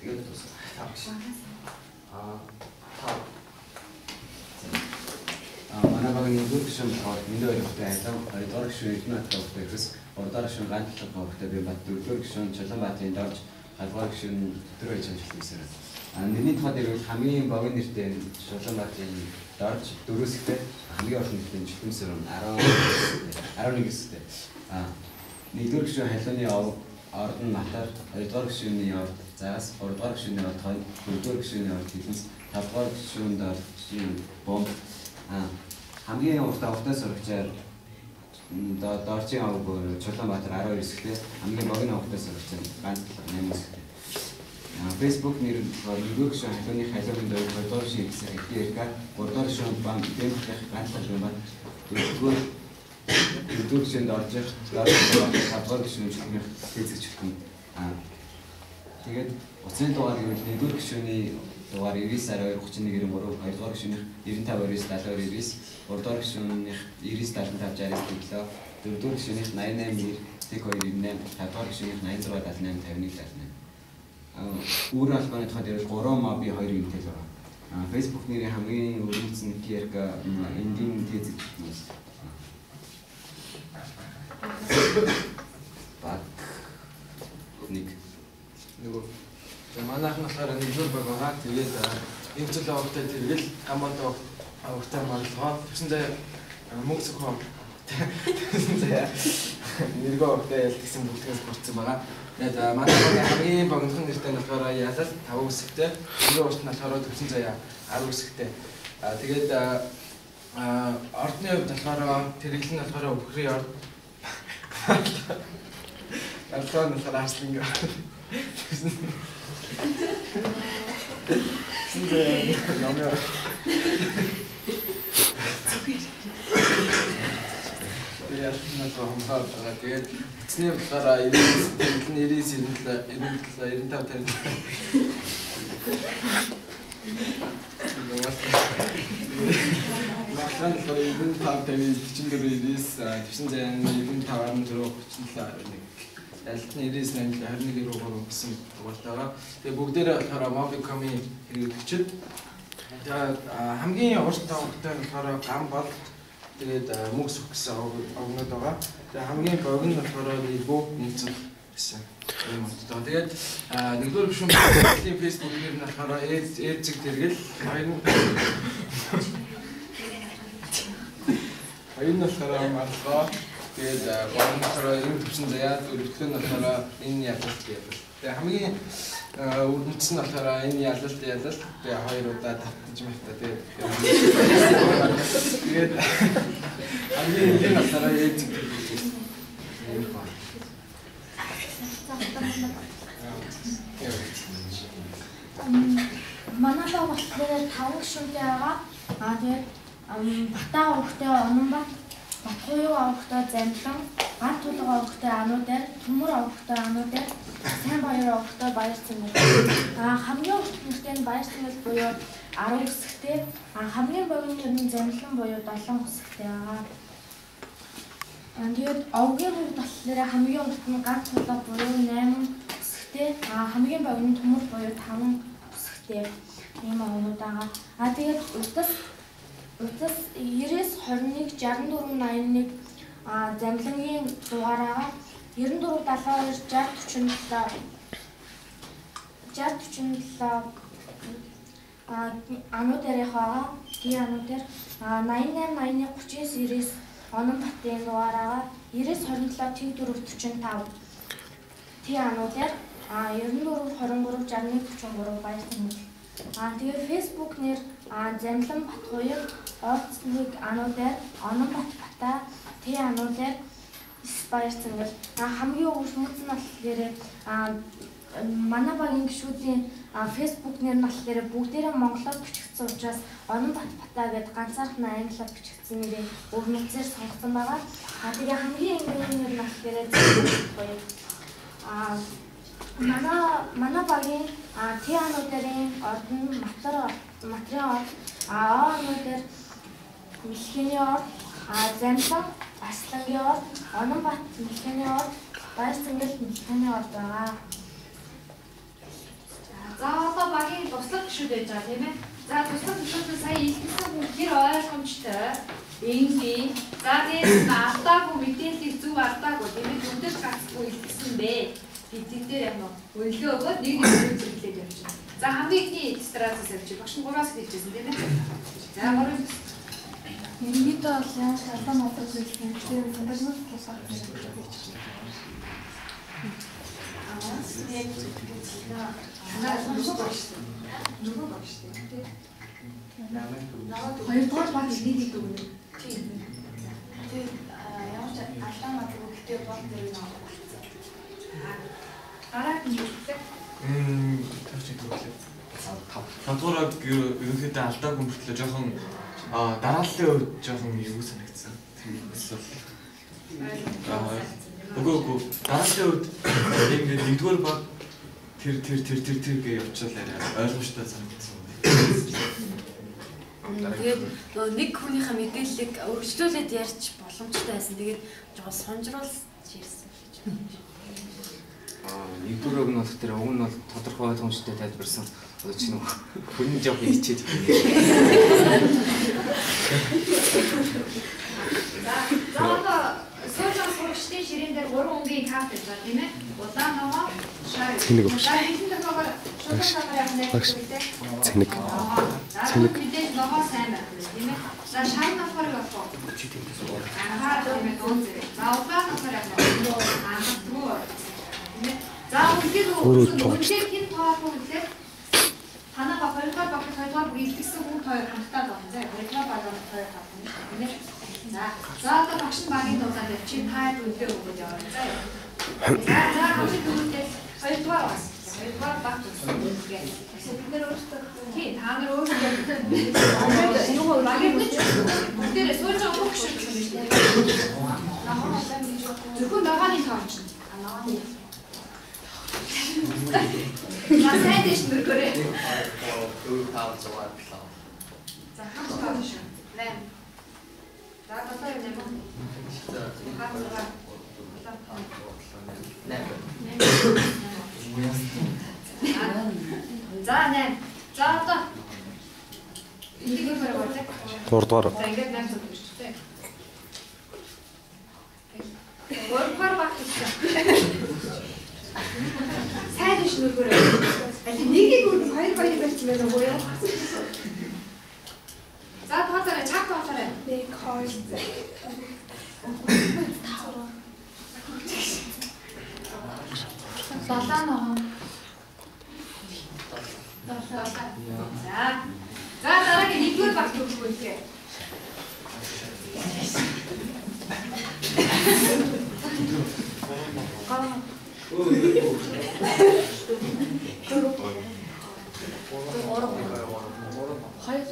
тэгээд дуусна. 5 гишүүн. 5. Манай багийн нэгдүгээр гишүүн болохоор Мэндэ хоёртой Айлан, хоёрдугаар гишүүн Эрдэнэ овогтой Эрхэс, гуравдугаар гишүүн Гантлаг овогтой Бямбат, дөрөвдүгээр гишүүн Чулуунбаатарын Дорж, тавдугаар гишүүн Төтөр баяж хамжилтнасаар. Нэрний тухайд ирвэл хамгийн богино нэртэй Чулуунбаатарын Дорж 4 хэсэгтэй, хамгийн урт нэртэй Чүлтэмсэр 11 хэсэгтэй. Нэгдүгээр гишүүн Халууны орд нь Матар, хоёрдугаар гишүүний орд Загас, гуравдугаар гишүүний орд Хонь, дөрөвдүгээр гишүүний орд Хилэнс, тавдугаар гишүүн Доржийн Бомб. Хамгийн урт овогтой сурагчаар Доржийн овог Чулуунбаатар 12 хэсэгтэй, хамгийн богино овогтой сурагчаар Гантлаг 8 хэсэгтэй. Facebook нэр нь болохоор нэгдүгээр гишүүн Халууны Халуун дөрөв, хоёрдугаар гишүүн Ихсэх Эрка, гуравдугаар гишүүн Бэмбах Гантлаг Бямбат, дөрөвдүгээр гишүүн Доржих, тавдугаар гишүүн Чүлтэмих Тэзэг Чүлтэм. Тэгээд утасны дугаар гэвэл нэгдүгээр гишүүний дугаар 99 12 31 93, хоёрдугаар гишүүнийх 95 29 72 99, гуравдугаар гишүүнийх 99 75 69 7, дөрөвдүгээр гишүүнийх 88 90 1 2 98, тавдугаар гишүүнийх 86 78 51 78. Үүрэн албаны тухайд ярил 3 Mobi 2 Intel байгаа. Facebook нэрийн хамгийн өргөмц нь KRK эндийн тэзэж хүмүүс. Баг 1 нөгөө манайх нь болохоор нэгдүгээр баг байгаа. Тэгээд Эмцэл овогтой тэргэл, Гамбалт овогтой марлогоо. Тэгсэн заяа мөнгө цохоо. Тэгсэн заяа нэргөө овогтой ялт гэсэн бүлгээс бүрдсэн байгаа. Тэгээд манай багийн хамгийн богинохон нэртэй нь болохоор Ялал 5 үсэгтэй. Хамгийн урт нь болохоор Төвсөн заяа 10 үсэгтэй. Тэгээд ордны хувьд болохоор тэргэл нь болохоор Өхрийн орд. Марлогоо нь болохоор Арслангийн орд. Тэгсэн заяа номын орд. Тэгээд ялтнаас хомсоод байгаа. Тэгээд эцний болохоор 99 99 97 95 57. Маглан болохоор 95 50 44 99 Төвсөн заяа 95 16 37 11. Ялт нь 99 81 93 гэсэн дугаартайгаа. Тэгээд бүгдээрээ болохоор Mobicom-ийн хэрэглэгчид. Тэгээд хамгийн урт овогтой нь болохоор Гам бол тэгээд мөнгө сүх гэсэн овгнод байгаа. Тэгээд хамгийн богино нь болохоор Нэрбүү Нэмцэл гэсэн юм одтой. Тэгээд нэгдүгээр гишүүн Facebook нэр нь болохоор Ээзэг тэргэл, хоёр нь болохоор Марлогоо, тэгээд гурав нь болохоор энэ Төвсөн заяа, дөрөвдөх нь болохоор энэ Ялалт гэдэг. Тэгээд хамгийн өргөнц нь болохоор энэ Ялалт тэгээд хоёр удаа татж мартаа. Тэгээд хамгийн энгийн нь болохоор Ээзэг тэргэл. Манай баг болохоор 5 гишүүнтэй байгаа. Тэгээд Бата овогтой Ононбат, Батхуюу овогтой Замлан, Ган тулга овогтой Ануудаар, Төмөр овогтой Ануудаар, Сайн баяр овогтой Баяр Цэнгэл. Хамгийн урт нэртэй нь Баяр Цэнгэл буюу 10 хэсэгтэй, хамгийн богино нэр нь Замлан буюу 7 хэсэгтэй байгаа. Тэгээд овгийн хувьд болохоор хамгийн урт нь Ган тулга буюу 8 хэсэгтэй, хамгийн богино нь Төмөр буюу 5 хэсэгтэй ийм овгнууд байгаа. Тэгээд утас 99 21 64 81 Замлангийн дугаараа 94 72 60 47 ануу дээрх байгаа. Ги ануу дээр 88 81 39 99 Онон батын дугаараа 99 27 тэг 4 45 Т ануу дээр 94 23 61 43 баяр тэмдэг. Тэгээ Facebook нэр Замлан Батгуяг, Орц 1 ануудаар, Онон Бат Бата, Т ануудаар, Баяр Цэнгэл. Хамгийн өвөрмөц нь болохоор манай багийн гишүүдийн Facebook нэр нь болохоор бүгдээрээ монголоор бичигдсэн учраас Онон Бат Бата гэдээ ганцаархнаа англиар бичигдсэн нэрийг өвөрмөцөөр сонгосон байгаа. Тэгээ хамгийн энгийн нэр нь болохоор Замлан Батгуяг. Манай багийн Т ануударын орд нь Матрын орд, О ануудаар Мэлхэний орд, Замлан Арслангийн орд, Онон Бат Мэлхэний орд, Баяр Цэнгэл Мэлхэний орд байгаа. За одоо багийн туслах гишүүд байж байгаа тийм ээ. За туслах гишүүд сая илтгэсэн хүн хэр ойлгомжтой, энгийн. За дээрээс нь алдаагүй мэдээллийг зөв алдаагүй тийм ээ, төвдөж гацгүй илтгэсэн бэ гэдэг дээр яг нь үнэлгээ өгөөд нэг нэг зэрэглээд явчихна. За хамгийн эхний иллюстрациас явчих. Багш нь 3-аас хэлжсэн тийм ээ. За 3. Ерөнхийдөө бол ямар ч алдаа муутай зүйлсэн. Тэгэхээр сандарнаас тусах гэж байна. Яг нөгөө багш тийм. Хоёрдугаар баг нэг нэг өгнө. Тийм. Тэгээд ямар ч алдаа муутай гэхдээ бол зэрэг нэг болчихсон. Дараа нь юу вэ? Тавч төвлөө. Тавдугаар ерөнхийдөө алдаагүй мөртлөө жоохон дарааллын үед жоохон юу санагдсан. Тийм эсвэл. Үгүй дарааллын үед ингээд нэгдүгээр баг тэр гэж явчихлаа арай ойлгомжтой санагдсан. Тэгээд нэг хүнийхээ мэдээллийг өргөжлүүлээд ярьж боломжтой байсан. Тэгээд жоохон сунжруулж ярьсан гэж байна. Нэгдүгээр үг нь бол тэр уг нь бол тодорхой ойлгомжтой тайлбарсан. Одоо чи нэг хүн жоох ичээд. За одоо сууж байгаа сурагчдын ширээн дээр 3 өнгийн карт байж байгаа тийм ээ. Улаан ногоо, шар. За хэдэн тохиогоор шулуун цагаар явах нэр гэдэг. Цэнэг. Цэнэг. Мэдээж ногоо сайн байх тийм ээ. За шар нь болохоор юу болох вэ? Анхаарал тийм ээ дүүн зэрэг. За улаан нь болохоор яг анхааралгүй. За үнэхээр хэн тоолох вэ гэхээр танаа баг хоёрдугаар баг хоёрдугаар баг илтгэсэн хүн хоёр хамтдаа байна. За хоёрдугаар баг хоёр хамтна тийм ээ. За одоо багш нь багийн дуулаад явчих. Та үнэлгээ өгөөд яваа. За. За хамгийн түрүүндээ хоёрдугаар бас. Хоёрдугаар баг гэсэн. Бид нэр өөрсдөө тий та нар өөрсдөө юу багийн нэг бүгдээрээ сууж байгаа бүх гишүүд юм шүү дээ. Зөвхөн ногооны тооч. Ногооны. За сайн дэш нүргээрээ. 4 5 6 7. За хамт тоо шүү. 8. За 7 юм 8. За 5 6 8. 8. За 8. За одоо энийг бараг болоо. 3 дугаар. За ингээд 8 зүг биш үү? 3 дугаар баг гэсэн. Сайн биш нүргээрээ. Аль нэгийг үр хоёр баяр барьсан байна уу юу? За тоолоорой, чаг тоолоорой. 1 2 3 7 ногоо. 7. За. За дараагийн нэгдүгээр баг төгсгөлээ. 3 2 3 4 3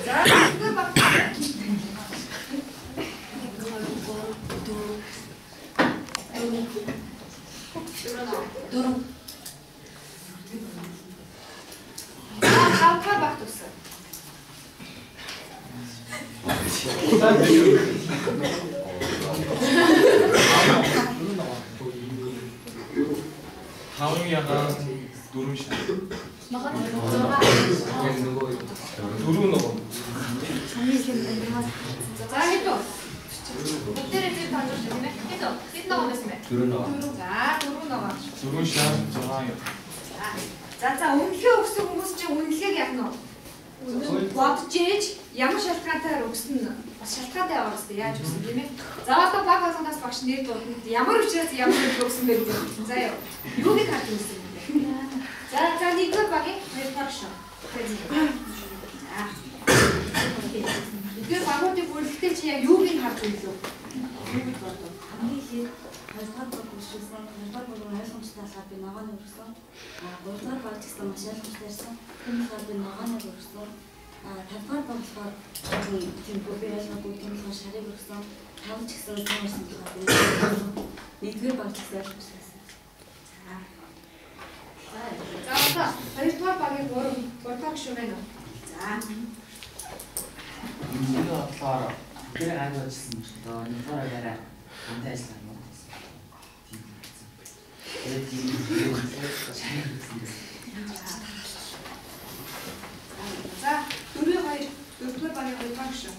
За нэгдүгээр баг. 1 2 3 4 5 дахь баг төссөн. 5 ягаан 4 шар. Дөрөв ногоо. За хэд вэ? Бүгдээрээ зөв тоолж байна тийм ээ. Хэд вэ? Хэд ногоо байсан бэ? 4 ногоо. За 4 ногоо. 4 шар 6 юм. За за үнэлгээ өгсөн хүмүүс чинь үнэлгээг яах нь вэ? Бодож ээж ямар шалтгаантайгаар өгсөн нь бас шалтгаантай байгаа хэвээр яаж өгсөн тийм ээ. За одоо баг болгоноос багш нэр дуудана. Ямар учраас ямар үйл өгсөн бэ гэдэг. За юу. Юуг харж өгсөн юм бэ? За за нэгдүгээр багийн хоёрдугаар шүү. За. Нэгдүгээр багуудыг бүлэхдээ чи яг юуг нь харж өглөө? Юу гэж бодов? Хамгийн ихээр хоёрдугаар баг үргэлжлүүлсэн. Хоёрдугаар баг ойлгомжтой болохоор би ногооныг өргөсөн. Гуравдугаар баг ч гэсэн маш ойлгомжтой ирсэн. Тийм болохоор би ногооныг өргөсөн. Тавдугаар баг болохоор тийм би ойлгоогүй, тийм болохоор шарыг өргөсөн. Тав ч гэсэн сайн ирсэн болохоор би нэгдүгээр баг ч гэсэн ойлгомжтой байсан. За одоо хоёрдугаар багийн 3 дугаар гишүүн байна уу? За. Миний бодлоор тэр гайгүй ажилласан юм шиг доо. Нэгдүгээр багаараа хамтан ажиллах юм уу? Тийм гэсэн. Тэгээд тийм шарыг өгсөн гэсэн. За 4-2 дөрөвдүгээр багийн хоёрдугаар гишүүн.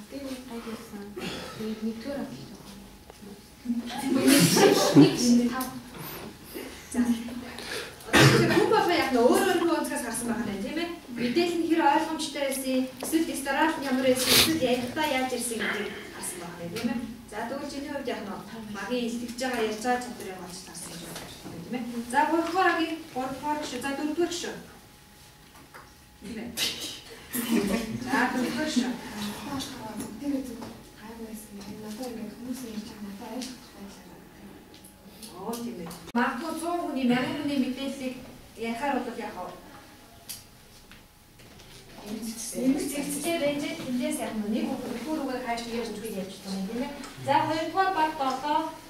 Би нэг гайгүйсэн. Тэгээд нэгдүгээр бодлоо. 5. За. Тэр хүн болгон яг өөр өөрийнхөө өнцгөөс харсан байгаа юм тийм ээ. Мэдээлэл нь хэр ойлгомжтой байсан, эсвэл стараал нь ямар байсан, эсвэл ярихдаа яаж ирсэн гэдгийг харсан байгаа юм тийм ээ. За тэгвэл чиний хувьд яг нь багийн илтгэж байгаа ярьж байгаа чадварыг олж харсан гэж байна тийм ээ. За 3 дугаар багийн 3 дугаар гишүүн, за 4 дугаар гишүүн. Тийм ээ. За 4 дугаар гишүүн. Тэр зүг гайгүй байсан. Надад ингээд хүмүүс ярьж байгаа надад ойлгох байлаа. Оо тийм ээ. Магадгүй 100 хүний 1000 хүний мэдээллийг ярихаар бол яг нэмэх зэгцтэй байж тэндээс яг нэг өгөхөр үгээр хайж ярьж үгийг ярьж байгаа юм тийм ээ. За хоёрдугаар баг 7,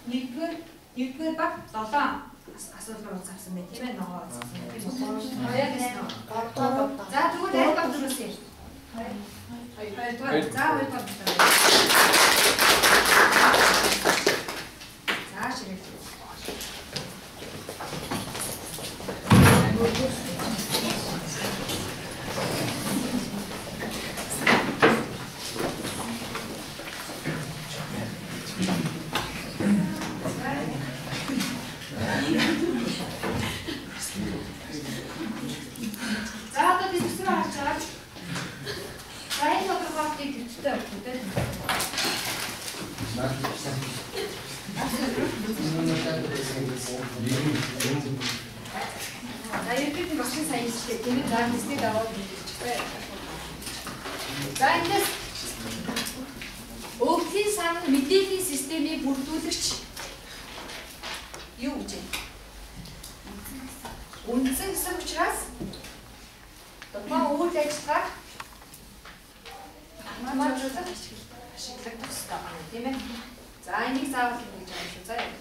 нэгдүгээр баг 7 асуудал руу авсан байх тийм ээ. Ногоо авсан тийм үү? Хоёр гэсэн. За тэгвэл аль баг дөрөвс юм? Хоёрдугаар. За хоёрдугаар. За ширээ. За одоо би төсвөө харж байгаа. За энэ тодорхойлтыг төвчтэй өгөх үү? За ерөнхийдөө багшийн сайн хэлжээ тийм ээ. За хэснийг аваад хэлчихье. За эндээс өгөгдлийн сан мэдээллийн системийг бүрдүүлэгч юу гэж вэ? Үндсэн гэсэн учраас тухайн үйл ажиллагааг автоматжуулах ашиглагдах ёстой байна тийм ээ. За энийг заавал ингэж байгаа юм шүү. За яа.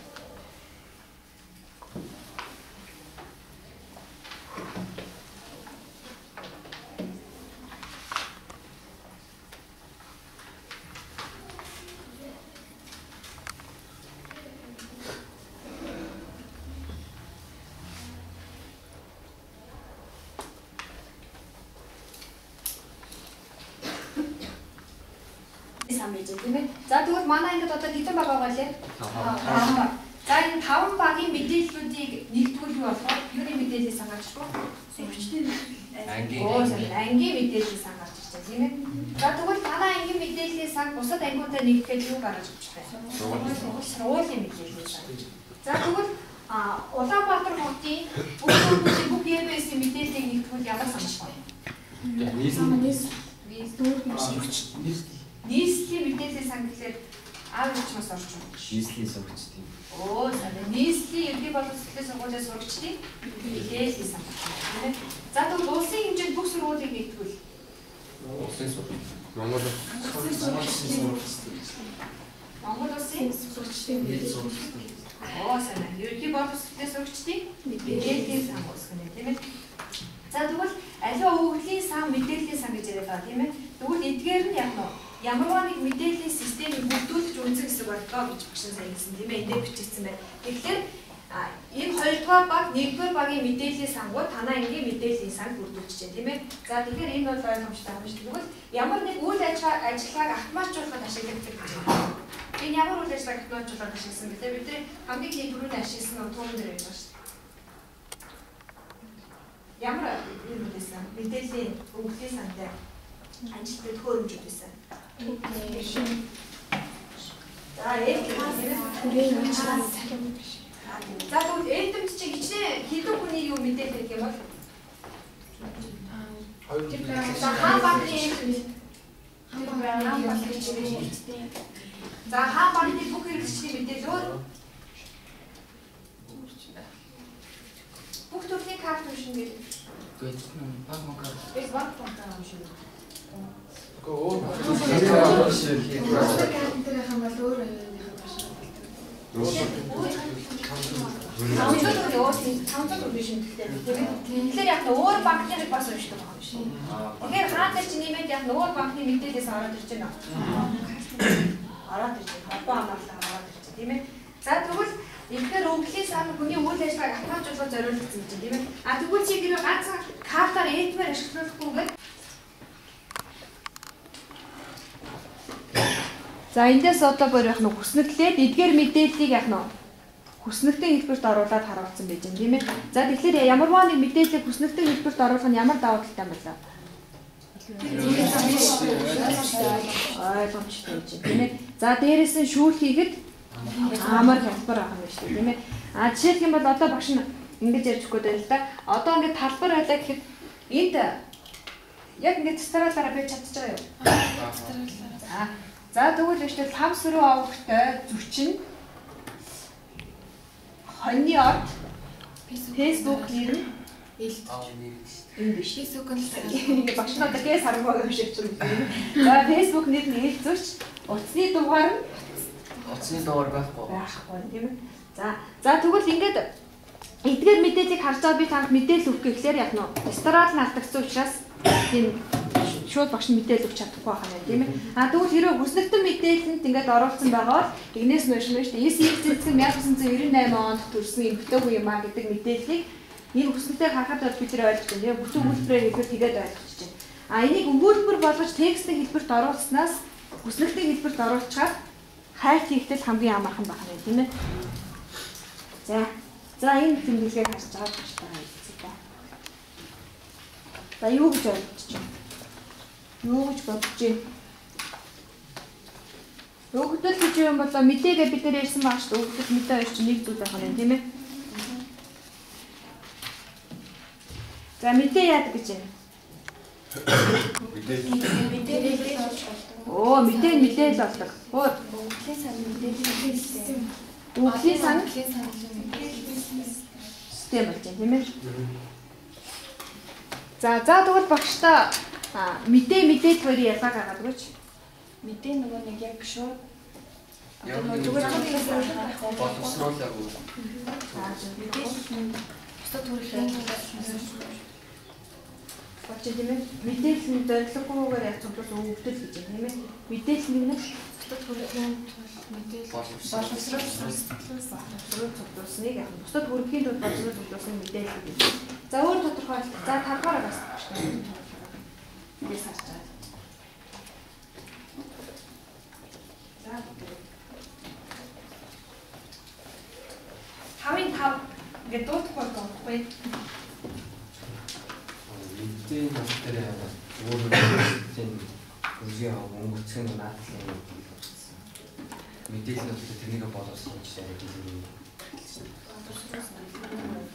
Тийм ээ. За тэгвэл манай ангид одоо хэдэн баг байгаа лээ? 5 баг. За энэ 5 багийн мэдээллүүдийг нэгдвэл юу болох вэ? Юуны мэдээллийг сан гарч ирэх вэ? Ангийн мэдээллийг сан гарч ирж байна, тийм ээ. За тэгвэл манай ангийн мэдээллийн сан бусад ангиудаа нэгдэхэд юу гаргаж ирж байна? Сургуулийн мэдээллийн сан. За тэгвэл Улаанбаатар хотын бүх сургуулийн бүх ЕБС-ийн мэдээллийг нэгтгэвэл ямар сан болох вэ? Нийслэлийн мэдээллийн сан гэхлээр аав ээжмээс орж байна. Нийслэлийн сурагчдын. Оо, сайн. Нийслэлийн ерөнхий боловсролын сургуулийн сурагчдын мэдээллийн сан тийм ээ. За тэгвэл улсын хэмжээнд бүх сургуулийг нэгтгэвэл улсын сургууль. Монгол улсын сурагчдын мэдээллийн. Оо, сайн. Ерөнхий боловсролын сурагчдын мэдээллийн сан үүсгэнэ тийм ээ. За тэгвэл аливаа өгөгдлийн сан мэдээллийн сан гэж яриад байгаа тийм ээ. Тэгвэл эдгээр нь яг нь ямарваа нэг мэдээллийн системийг бүрдүүлж үнцэн хэсэг боллоо гэж багш нь сайн хэлсэн тийм ээ. Эндээ бичигдсэн байна. Тэгэхээр энэ хоёрдугаар баг, нэгдүгээр багийн мэдээллийн сангууд танай ангийн мэдээллийн санг бүрдүүлж чинь тийм ээ. За тэгэхээр энэ бол ойлгомжтой юм шиг. Тэгвэл ямар нэг үйл ажиллагааг автоматжуулахад ашиглагддаг гэж байна. Энэ ямар үйл ажиллагааг автоматжуулахад ашигласан бэ? Бид нар хамгийн их түрүүний ашигласан нь туун дээр байж байгаа шүү дээ. Ямар юм байсан? Мэдээллийн өгөгдлийн сантай ажилтны төхөөрөмжүүд байсан. За За тэгвэл ЭДМ чи хичнээн хэдэн хүний юу мэдээлэл гэх юм бол? За хаан банкны За хаан банкны бүх хэрэглэгчдийн мэдээлэл бүх төрлийн карт уншина гэдэг. Үгүй банк банк. Би банк банк уншина. Үгүй өөр Тэгэхээр яг өөр банкныг бас уншдаг байгаа юм шиг. Тэгэхээр хаан дээр чи нэмээд яг өөр банкны мэдээлэлээс ороод ирж байна. Ороод ирж байна. Холбоо хамгаалал ороод ирж байна, тийм ээ. За тэгвэл эдгээр өглийн сан хүний үйл ажиллагааг автоматжуулах зориулагдсан чинь тийм ээ. А тэгвэл чи хэрвээ ганцхан картаар ЭТМ-ээр ашиглахгүйгээр За эндээс одоо бүр яг нэг хүснэгтлээд эдгээр мэдээллийг яг нь хүснэгтэн хэлбэрт оруулаад харуулсан байж байна, тийм ээ. За тэгэхээр ямарваа нэг мэдээллийг хүснэгтэн хэлбэрт оруулах нь ямар давуу талтай юм бэ? Ойлгомжтой байж байна, тийм ээ. За дээрээс нь шүүл хийхэд амар хялбар байгаа юм шүү дээ, тийм ээ. А жишээлх юм бол одоо багш нь ингэж ярьж өгөх гээд байна л да. Одоо ингэж талбар байлаа гэхэд энд яг ингэж цэцэрлаараа би чадчих байгаа юу? За. За тэгвэл биш үү лам сөрөг овогтой зүчин хоньны од Facebook нэр нь энэ биш. Facebook нь багш нь одоо гээ саргуу юм шиг чинь. За Facebook нэр нь ил зүч утасны дугаар нь утасны дугаар байхгүй. Байхгүй тийм ээ. За за тэгвэл ингээд эдгээр мэдээллийг харж байгаа би танд мэдээлэл өгөх гэхлээр яг нь ресторан нь алдагдсан учраас тийм шууд багш нь мэдээлэл өгч чадахгүй байх юм тийм ээ. А тэгвэл хэрвээ хүснэгтэн мэдээлэлд ингээд оруулсан байгаа бол игнээс нь уншина шүү дээ. SX зэцэг 1998 онд төрсэн эмэгтэй хүн юм а гэдэг мэдээллийг энэ хүснэгтээр харахад бол бид нэр ойлгож байна. Тэгээ бүтэн өгүүлбэрээр хэлбэр тэгээд ойлгож байна. А энийг өгүүлбэр болгож текстийн хэлбэрт оруулснаас хүснэгтэн хэлбэрт оруулчихаар хайлт хийхдээ хамгийн амархан байх юм тийм ээ. За за энэ тэмдэглэгийг харж байгаа багштайгаа хэлцээ та. За юу гэж ойлгож байна? Юу гэж бодож байна? Өгөгдөл гэж юм бол мэдээгээ бид нэр ярьсан байгаа шүү дээ. Өгөгдөл мэдээ хоёр чинь нэг зүйл байх юм тийм ээ. За мэдээ яадаг гэж байна? Мэдээлэл болж болдог. Оо мэдээ мэдээлэл болдог. Өөр өгөгдлийн сан мэдээлэл систем. Өгөгдлийн сан систем болж байна тийм ээ. За за тэгвэл багштай мэдээ мэдээлэл хоёрын ялгааг гаргаад өгөөч. Мэдээ нөгөө нэг яг шууд одоо нөгөө зүгээр боловсруулаагүй. Мэдээлэл нь бусдад хүрэх болж тийм ээ. Мэдээлэл нь зорилгогүйгээр яг цуглуул өгөгдөл гэж байна тийм ээ. Мэдээлэл нэг нь бусдад хүрэхийн тулд мэдээлэл боловсруулах цуглуулсныг яг бусдад хүрэхийн тулд боловсруулах цуглуулсан мэдээлэл гэж. За өөр тодорхойлолт. За тавдугаар бас багштай. Индээс харж байгаа. За 5-ын 5 ингээд дуудахгүй байхгүй. Мэдээ нь болохоор өөр тийм үгүй өнгөрцөн наадлын юм болсон. Мэдээлэл нь болохоор тэрнийг боловсруулж яриаг юм.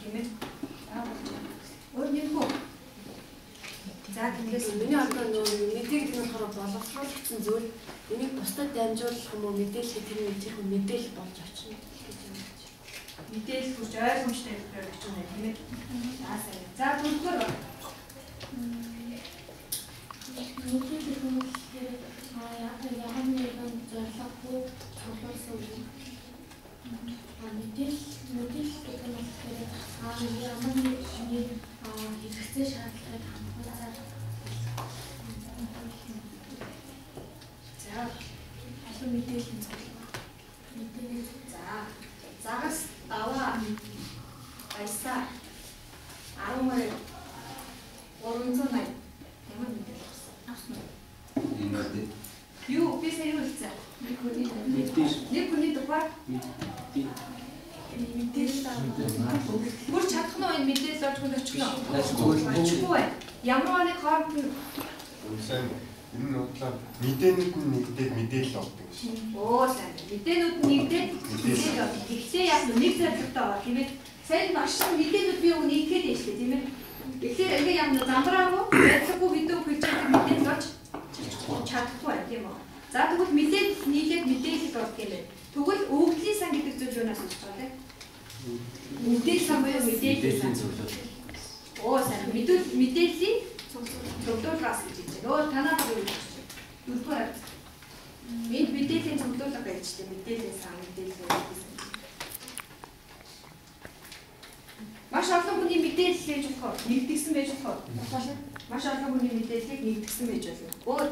Тийм ээ. Өөр нэмэх үү? За тэгээс миний одоо нөгөө мэдээ гэдэг нь болохоор боловсруулагдсан зүйл энийг бусдад дамжуулах юм уу мэдээлэл тэр нэг тэр мэдээлэл болж очино гэж юм. Мэдээлэл хүрч ойлгомжтой хэлбэрээр очих юм тийм ээ. За сайн. За дөрөвдүгээр мэдээлэл хүмүүстээр ямар нэгэн зорилгогүй цуглуулсан үг. Мэдээлэл гэдэг нь болохоор ямар нэг хэрэгцээ шаардлагыг хамгаалах. За олон мэдээллийн цуглуулга. Мэдээлэл. За загас даваа баясаа 12 380 ямар мэдээлэл авсан? Энэ үү. Юу би сая юу хэлсэн? Нэг хүний мэдээлэл. Нэг хүний дугаар мэдээлэл. Мэдээлэл Бүр чадах нь энэ мэдээлэл болж хүнд очих нь очихгүй байна. Ямар нэг хооронд нь сайн энэ нь бодлоо мэдээнүүд нь нэгдээд мэдээлэл болдог гэж. Оо сайн. Мэдээнүүд нь нэгдээд мэдээлэл болдог. Гэхдээ яг нэг зорилготой байгаа тийм ээ. Сайн маш мэдээлүүд би үг нэгтгэхэд байна шүү дээ тийм ээ. Тэгэхээр ингээ яг замбраагүй, барилгагүй гэдэг үг хэлж байгаа мэдээлэл болж чадахгүй байна тийм үү. За тэгвэл мэдээлэл нийлээд мэдээлэл болдог юм байна. Тэгвэл өгөгдлийн сан гэдэг зүйл юунаас үүсэж байгаа вэ? Мэдээлэл сан буюу мэдээллийн сан. Оо сайн. Мэдээллийн цуглуулгаас гэж хэлж байна. Өөр танаа юу гэж байна? Дөрөвдүгээр арга. Энд мэдээллийн цуглуулга гэж байна. Мэдээллийн сан, мэдээллийн сан. Маш олон хүний мэдээлэл гэж болох уу? Нэгдгсэн байж болох уу? Маш олон хүний мэдээллийг нэгдгсэн байж болно. Өөр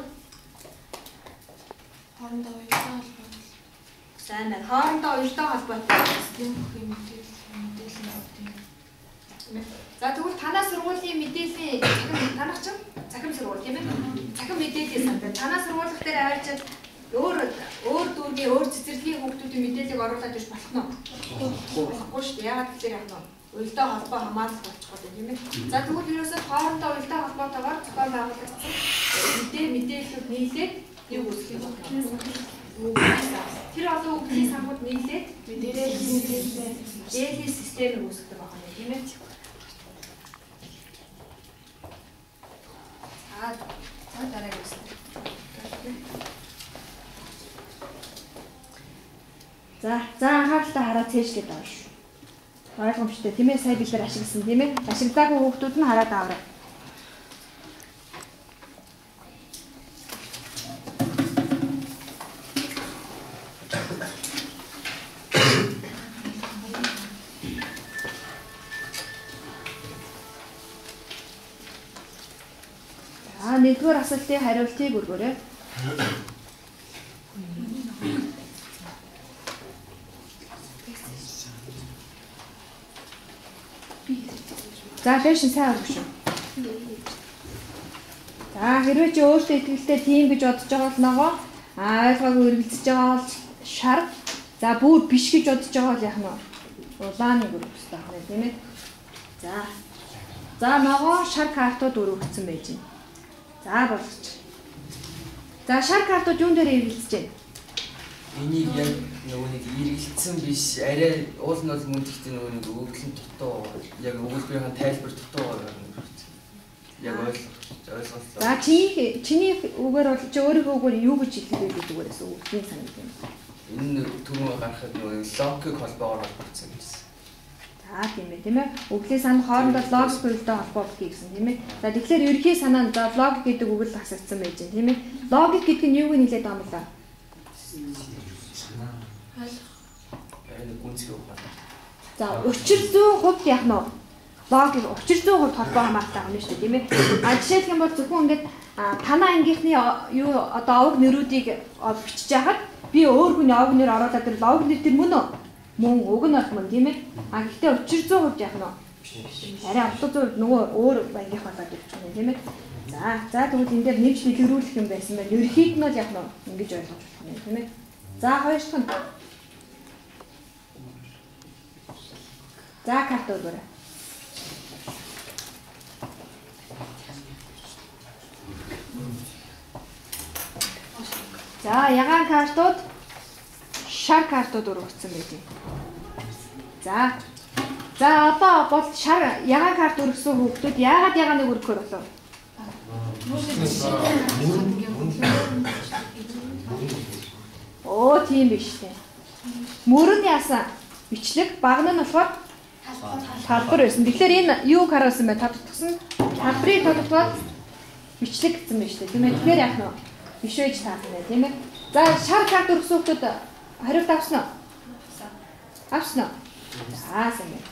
хоорондоо уялдаа холбоотой. Сайн байна. Хоорондоо уялдаа холбоотой систем бүхий мэдээлэл авдаг. За тэгвэл танаа сургуулийн мэдээллийн цахим танах чинь цахим сургууль тийм ээ? Цахим мэдээллийн сан. Танаа сургуулих дээр аваачаад өөр дүүргийн өөр цэцэрлэгийн хүүхдүүдийн мэдээллийг оруулаад ирж болох нь болохгүй шүү дээ. Яагаад гэвэл яг нь уялдаа холбоо хамаарлах болчих гоо тийм ээ. За тэгвэл ерөөсөө хоорондоо уялдаа холбоотойгоор зохион байгуулагдсан мэдээллүүд нийлээд нэг үүсгэх юм байна. Тэр олон өгөгдлийн сангууд нийлээд мэдээллийн системийг үүсгэх байх нь тийм ээ. За дараагийн үсэг. За анхааралтай хараад цээжлээд аваа шүү. Ойлгомжтой тийм ээ, сая бид нар ашигласан тийм ээ. Ашиглаагүй хүүхдүүд нь хараад аваарай. За нэгдүгээр асуултын хариултыг өргөөрэй. За дээш нь сайн өргөш. За хэрвээ чи өөртөө итгэлтэй тийм гэж бодож байгаа бол ногоо ойлгоогүй эргэлзэж байгаа бол шар. За бүр биш гэж бодож байгаа бол яах нь вэ? Улааныг өргөх хэрэгтэй байна тийм ээ. За ногоо шар картууд өргөгдсөн байж байна. За болгоч. За шар картууд юун дээр эргэлзэж байна? Энийг яг нөгөө нэг эргэлцсэн биш, арай уул нь бол мөн гэхдээ нөгөө нэг өгөгдөл нь дутуу, яг өгүүлбэрийн тайлбар дутуу байгаа юм байна. Яг ойлголоо. За чиний үгээр бол чи өөрийнхөө үгээр юу гэж хэлэх вэ гэдэг үгээрээс өгөгдлийн сан гэдэг юм. Энэ түрүүн гарахад нөгөө логик холбоогоор холбогдсон гэсэн. За тийм ээ, тийм ээ. Өгөгдлийн сан хоорондоо логик уялдаа холбоогдгийг гэсэн тийм ээ. За тэгэхээр ерөнхий санаа нь за логик гэдэг үг л асагдсан байж байна, тийм ээ. Логик гэдэг нь юуг нь хэлээд байгаа юм бэ? За учир зүйн хувьд яах нь вэ? Логик учир зүйн хувьд холбоо хамаартай юм шүү дээ, тийм ээ. А жишээлх юм бол зөвхөн ингээд танаа ангийнхны юу одоо овг нэрүүдийг бичиж яхад би өөр хүний овг нэр оруулаад тэр овг нэр тэр мөн үү? Мөн уг нь бол мөн тийм ээ. А гэхдээ учир зүйн хувьд яах нь вэ? Арай утга зүйн хувьд нөгөө өөр ангийнх болоод ирчих юм тийм ээ. За тэгвэл энэ дээр нэмж дэлгэрүүлэх юм байсан байна. Ерөнхийд нь бол яах нь вэ? Ингэж ойлгож болох юм тийм ээ. За хоёр дахь нь. За карт өгөөрэй. За ягаан картууд шар картууд өргөцсөн байж байна. За одоо бол шар ягаан карт өргөсөн хүүхдүүд яагаад ягааныг өргөхөр болов? Оо тийм биш үү. Мөр нь яасан? Бичлэг баг нь болохоор талбар байсан. Тэгэхээр энэ юуг харуулсан бэ? Тодтогсон. Талбарыг тодтогоод бичлэг гэсэн байна шүү дээ. Тийм ээ. Тэгэхээр яах нь вэ? Биш байж таарна нэ, тийм ээ. За шар карт өргөсөн хүүхдүүд хариулт авсан уу? Авсан уу? За сайн байна.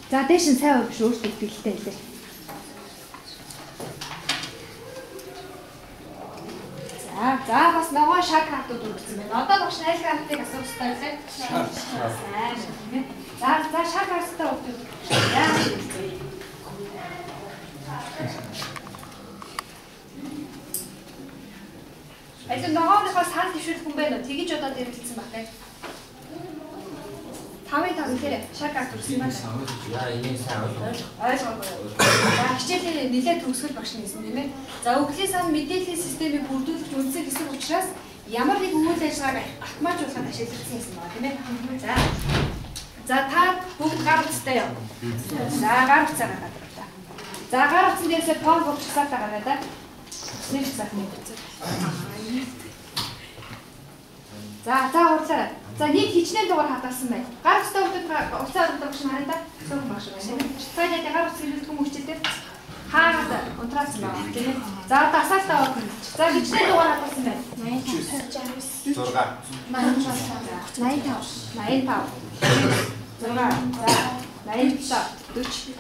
За дээш нь сайн өргөш өөртөө итгэлтэй хэлээ. За бас ногоон шар картууд үргэлжлэн байна. Одоо багш аль картыг асуух ёстой вэ? Шар. Сайн тийм ээ. За шар карттай хүүхдүүд яаж хэлцээ? Аль ногооныхоо санал дэвшүүлэх хүн байна уу? Тэгэж одоо дэргэлдсэн баг те. 5-ын 5 гэхээр шаг гарт үрсэн байна. Яа, энийг сайн ойлгоогүй. За хичээлийн нэлээд төгсгөл багш нь гэсэн тийм ээ. За өглийн сан мэдээллийн системийг бүрдүүлэх үндсэн хэсэг учраас ямар нэг үйл ажиллагааг автоматжуулахад ашиглагдсан гэсэн байна тийм ээ. За. За та бүгд гар утастай яв. За гар утсаа гаргаад ирлээ. За гар утсан дээрсээ тоон бог чагсаалтаа гаргаад да. Усны чагсаалт нэг. За за хурлаарай. За нийт хичнээн дугаар хадгалсан байна. Гар утастай хүмүүс утсаа оруулах багш хараа да. Суух багш байна. За яа гар утас хэрэглэдэг хүмүүс хичээлээ. Хаагаад унтраасан байгаа тийм ээ. За одоо асаалтаа орох. За хичнээн дугаар хадгалсан байна. 89 6 85 85 6 за 87 40.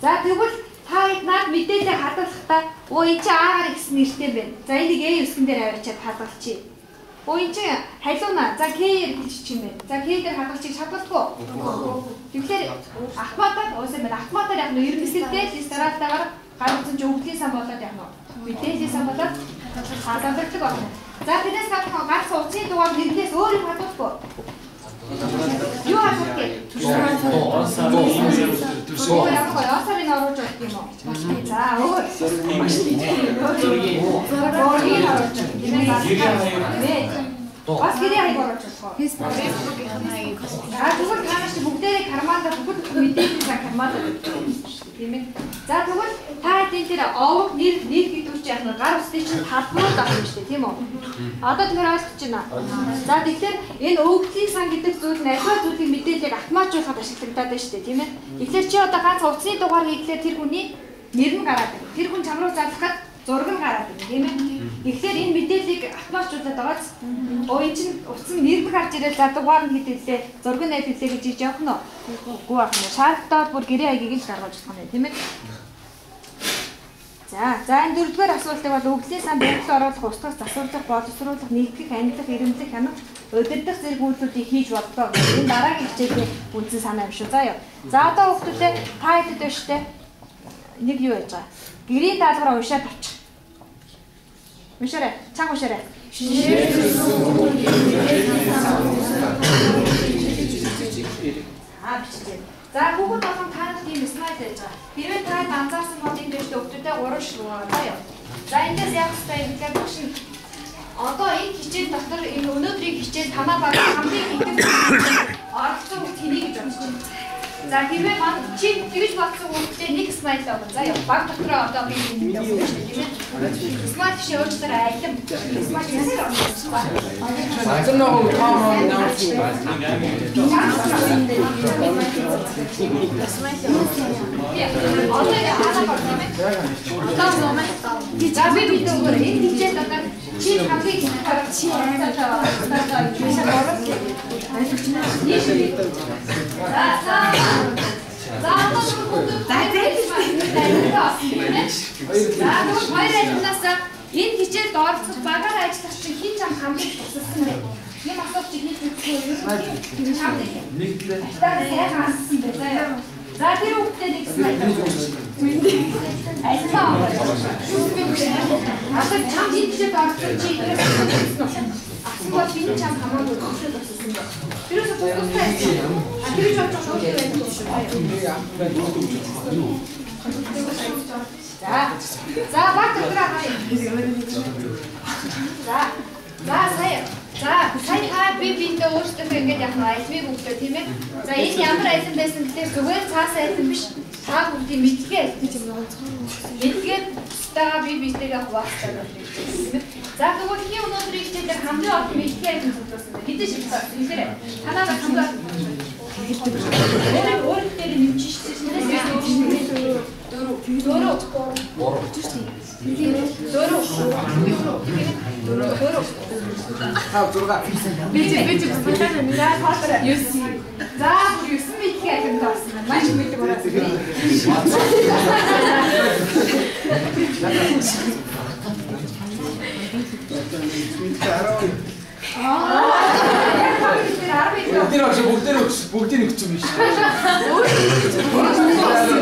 За тэгвэл та хэд наад мэдээлэл хадгалахдаа өө энэ чи А-гаар гэсэн нэртэй байна. За энийг Э үсгэн дээр аваачаад хадгалчихъя. Өө энэ чи халууна. За К-ээр хэлчих юм байна. За К дээр хадгалчих чадвалгүй. Тэгэхээр автоматар уусаа байна. Автоматар яг нь ирмэсэлтэй л стараалтаагаар гар утсан чи өгдлийн сан болоод яг нь мэдээллийн сан болоод хадгалагддаг байна. За тэрнээс гадна ганц утасны дугаар нэрнээс өөр юм хадгалахгүй. Юу хадгалах вэ? Онсарын оруулж болох юм уу? За өөр. Зургийг оруулж болох юм. Бас гэрээ хаяг оруулж болох уу? Facebook-ийн хаяг. За тэгвэл та нар чи бүгдээрээ карманда бүгд мэдээлэл сан карманда тийм ээ. За тэгвэл та хэдийн тэр овог нэр нэр гэдэг чинь яг нь гар утсны чинь талбарууд авах юм шүү дээ тийм үү? Одоо тэгэхээр ойлгож байна. За тэгэхээр энэ өгөгдлийн сан гэдэг зүйл нь аливаа зүйлийн мэдээллийг автоматжуулахад ашиглагдаад байна шүү дээ тийм ээ. Тэгэхээр чи одоо ганц утасны дугаар хийхлээр тэр хүний нэр нь гараад ирнэ. Тэр хүн чам руу залхахад зураг нь гараад ирнэ тийм ээ. Тэгэхээр энэ мэдээллийг автоматжуулаад байгааз өө энэ чинь утас нь нэр нь гарч ирэл за дугаар нь хэд хэлээ, зураг нь аль хэлээ гэж хийж явах нь үгүй байх нь. Шаардлагатай бүр гэрээ хаягийг л гаргаж болох нь тийм ээ. За за энэ дөрөвдүгээр асуултыг бол өгдлийн сан баримтлал оруулах, устгах, засварлах, боловсруулах, нэгтгэх, ангилах, ирэмлэх, хянах, удирдах зэрэг үйлдэлүүдийг хийж болдгоо. Энэ дараагийн хичээлийн үндсэн санаа юм шүү. За юу. За одоо хүүхдүүдээ та хэдэд байна штэ. Нэг юу яаж байгаа? Гэрийн даалгавраа уншаад авчих. Уншаарай. Чанга уншаарай. Аа биччихээ. За хүүхэд болгон та нарт ийм слайд байж байгаа. Хэрвээ та анзаарсан бол энэ дэвштэй өгдөлтэй 3 ширхэг байгаа юу. За эндээс яах ёстой юм гэхээр багш нь одоо энэ хичээл дотор энэ өнөөдрийн хичээл танаа баг хамгийн ихэвчлэн оролцсон тэнийг гэж бодож байна. За хэрвээ мань чи тэгж бодсон хүүхдээ нэг слайд авах. За яа баг дотроо одоо би энэ явуулна шүү дээ тийм ээ. Слайд биш өөрчлөлтөөр алим. Слайд ясаар орсон. Азар нөгөө том нэмж. Одоо ингэ ханаа байна тийм ээ. За би бид өөр энэ хичээл дотор чи хамгийн их чи За за за одоо за хоёр айлнаас энэ хичээлд оролцох багаар ажиллах чинь хэн чам хамгийн тусалсан бэ? Юм асуух чи хэн мэдсэн юм? Чам нэг сайхан асуусан бэ заяа. За тэр хүүхдээ нэг слайд. Альтаа. Одоо чам энэ хичээлд оролцох чи асан бол энэ чам хамаагүй тусал тусалсан бэ. Тэрээс тусалтай байсан. А тэр ч бодож өөрөө байсан шүү. За. За баг дотроо харъя. За. За сая. За сая та би биндээ өөрсдөө ингэж яг нь альмыг өглөө тийм ээ. За энэ ямар алим байсан гэхээр зүгээр цаасан алим биш. Та бүгдийн мэдлэгээ алим гэж юм. Мэдлэгээ бусдаа би битэйгээ хуваалцаад байна тийм ээ. За тэгвэл хин өнөөдрийн хичээлээр хамгийн олон мэдлэгээ алим зөвлөсөн бэ? Хэдэн шиг хэлээрэй. Танаа хамгийн олон өөр дээр нэмчих шүү дээ. 4 4 3 4 4 5 6 Би 9. За бүр 9 мэдлэгээ алимд орсон байна. Маш их мэдлэг орсон. Тэр багш бүгдийг өгсөн юм шүү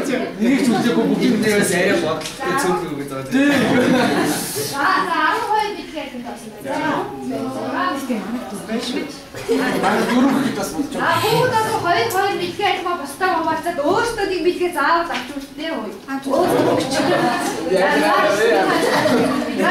дээ. Нэг ч үлдээгүй бүгдийг дээрээс арай бодолтой цөөхөн өгöd байгаа. За за 12 мэдлэг алимд тоосон байна. Манай дөрөв хэд бас болж байна. Аа хүүхэд бол хоёр хоёр мэдлэгийн алимаа бусдаа хуваалцаад өөртөө нэг мэдлэгээ заавал авч үлдээ үү? Өөртөө өгч. За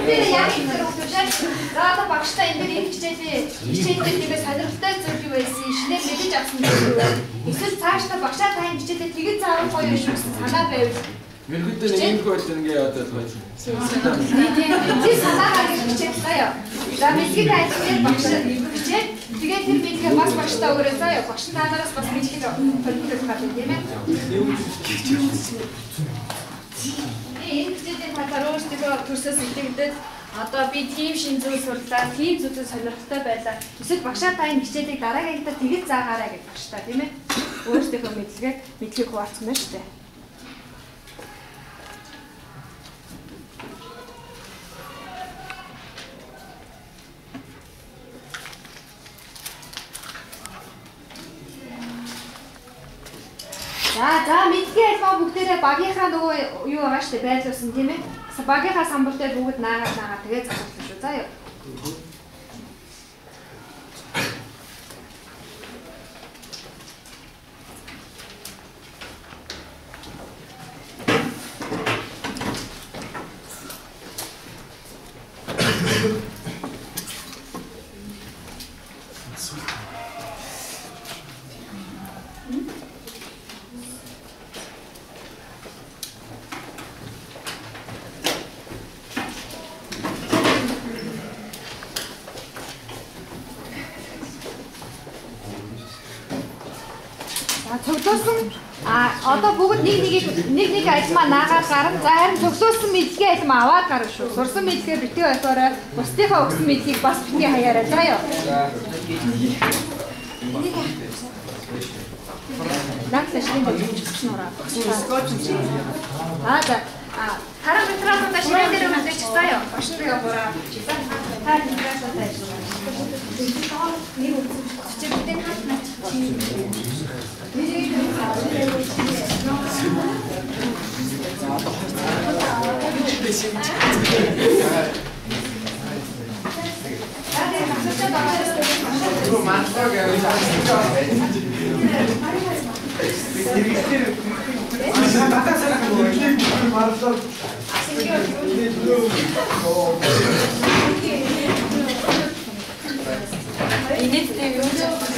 тэр яг энэ хүүхдүүдээ за одоо багштай энэ дээр энэ хичээлээ хичээлдээ тиймээ сонирхолтой зүйл юу байсан? Шинээр мэдэж авсан зүйл юу вэ? Эсвэл цаашдаа багшаа та энэ хичээлээ тэгэж заавал гоё юм шүү гэсэн санаа байвал Мэрэгдээ нэг юм хөл ингээ яваад байж. Тэр санаагаа гэж хичээл заяа. За мэдлэгийн айлтгаар багш хичээл. Тэгээд тэр мэдлэгээ бас багштай өгөөрэй заяа. Багш та нараас бас мэдлэг төлөвлөх гэдэг тийм ээ. Энэ хичээлийн талаар өөрсдөө төрсөөс итгэгдэл одоо би тийм шин зүйл сурлаа, тийм зүйлд сонирхолтой байлаа. Эсвэл багшаа та энэ хичээлийг дараагийн ангидаа тэгэж заагаарай гэж багштай тийм ээ. Өөрсдийнхөө мэдлэгээ мэдлэгийг хуваалцсан байна шүү дээ. За мэдлэгийн альбом бүгдээрээ багийнхаа нөгөө юу байгаа шүү дээ байрлуулсан тийм ээ. Багийнхаа самбар дээр бүгд наагаад наагаад тэгээ засуулсан шүү. За юу. Цуглуулсан одоо бүгд нэг нэг альмаа наагаад гарна. За харин цуглуулсан мэдлэгийн альмаа аваад гарна шүү. Сурсан мэдлэгээ битгий ойхоорой. Бусдынхаа өгсөн мэдлэгийг бас битгий хаяарай. За юу. Наадлаа ширийн болж нураа. Аа за. Харан материалуудаа ширээн дээр өгдөж заа юу. Багш нарыг бураа. Та материалуудаа ажиллаа. Нэг үзсэн чи бидний хат нач. Инээдтэй юм.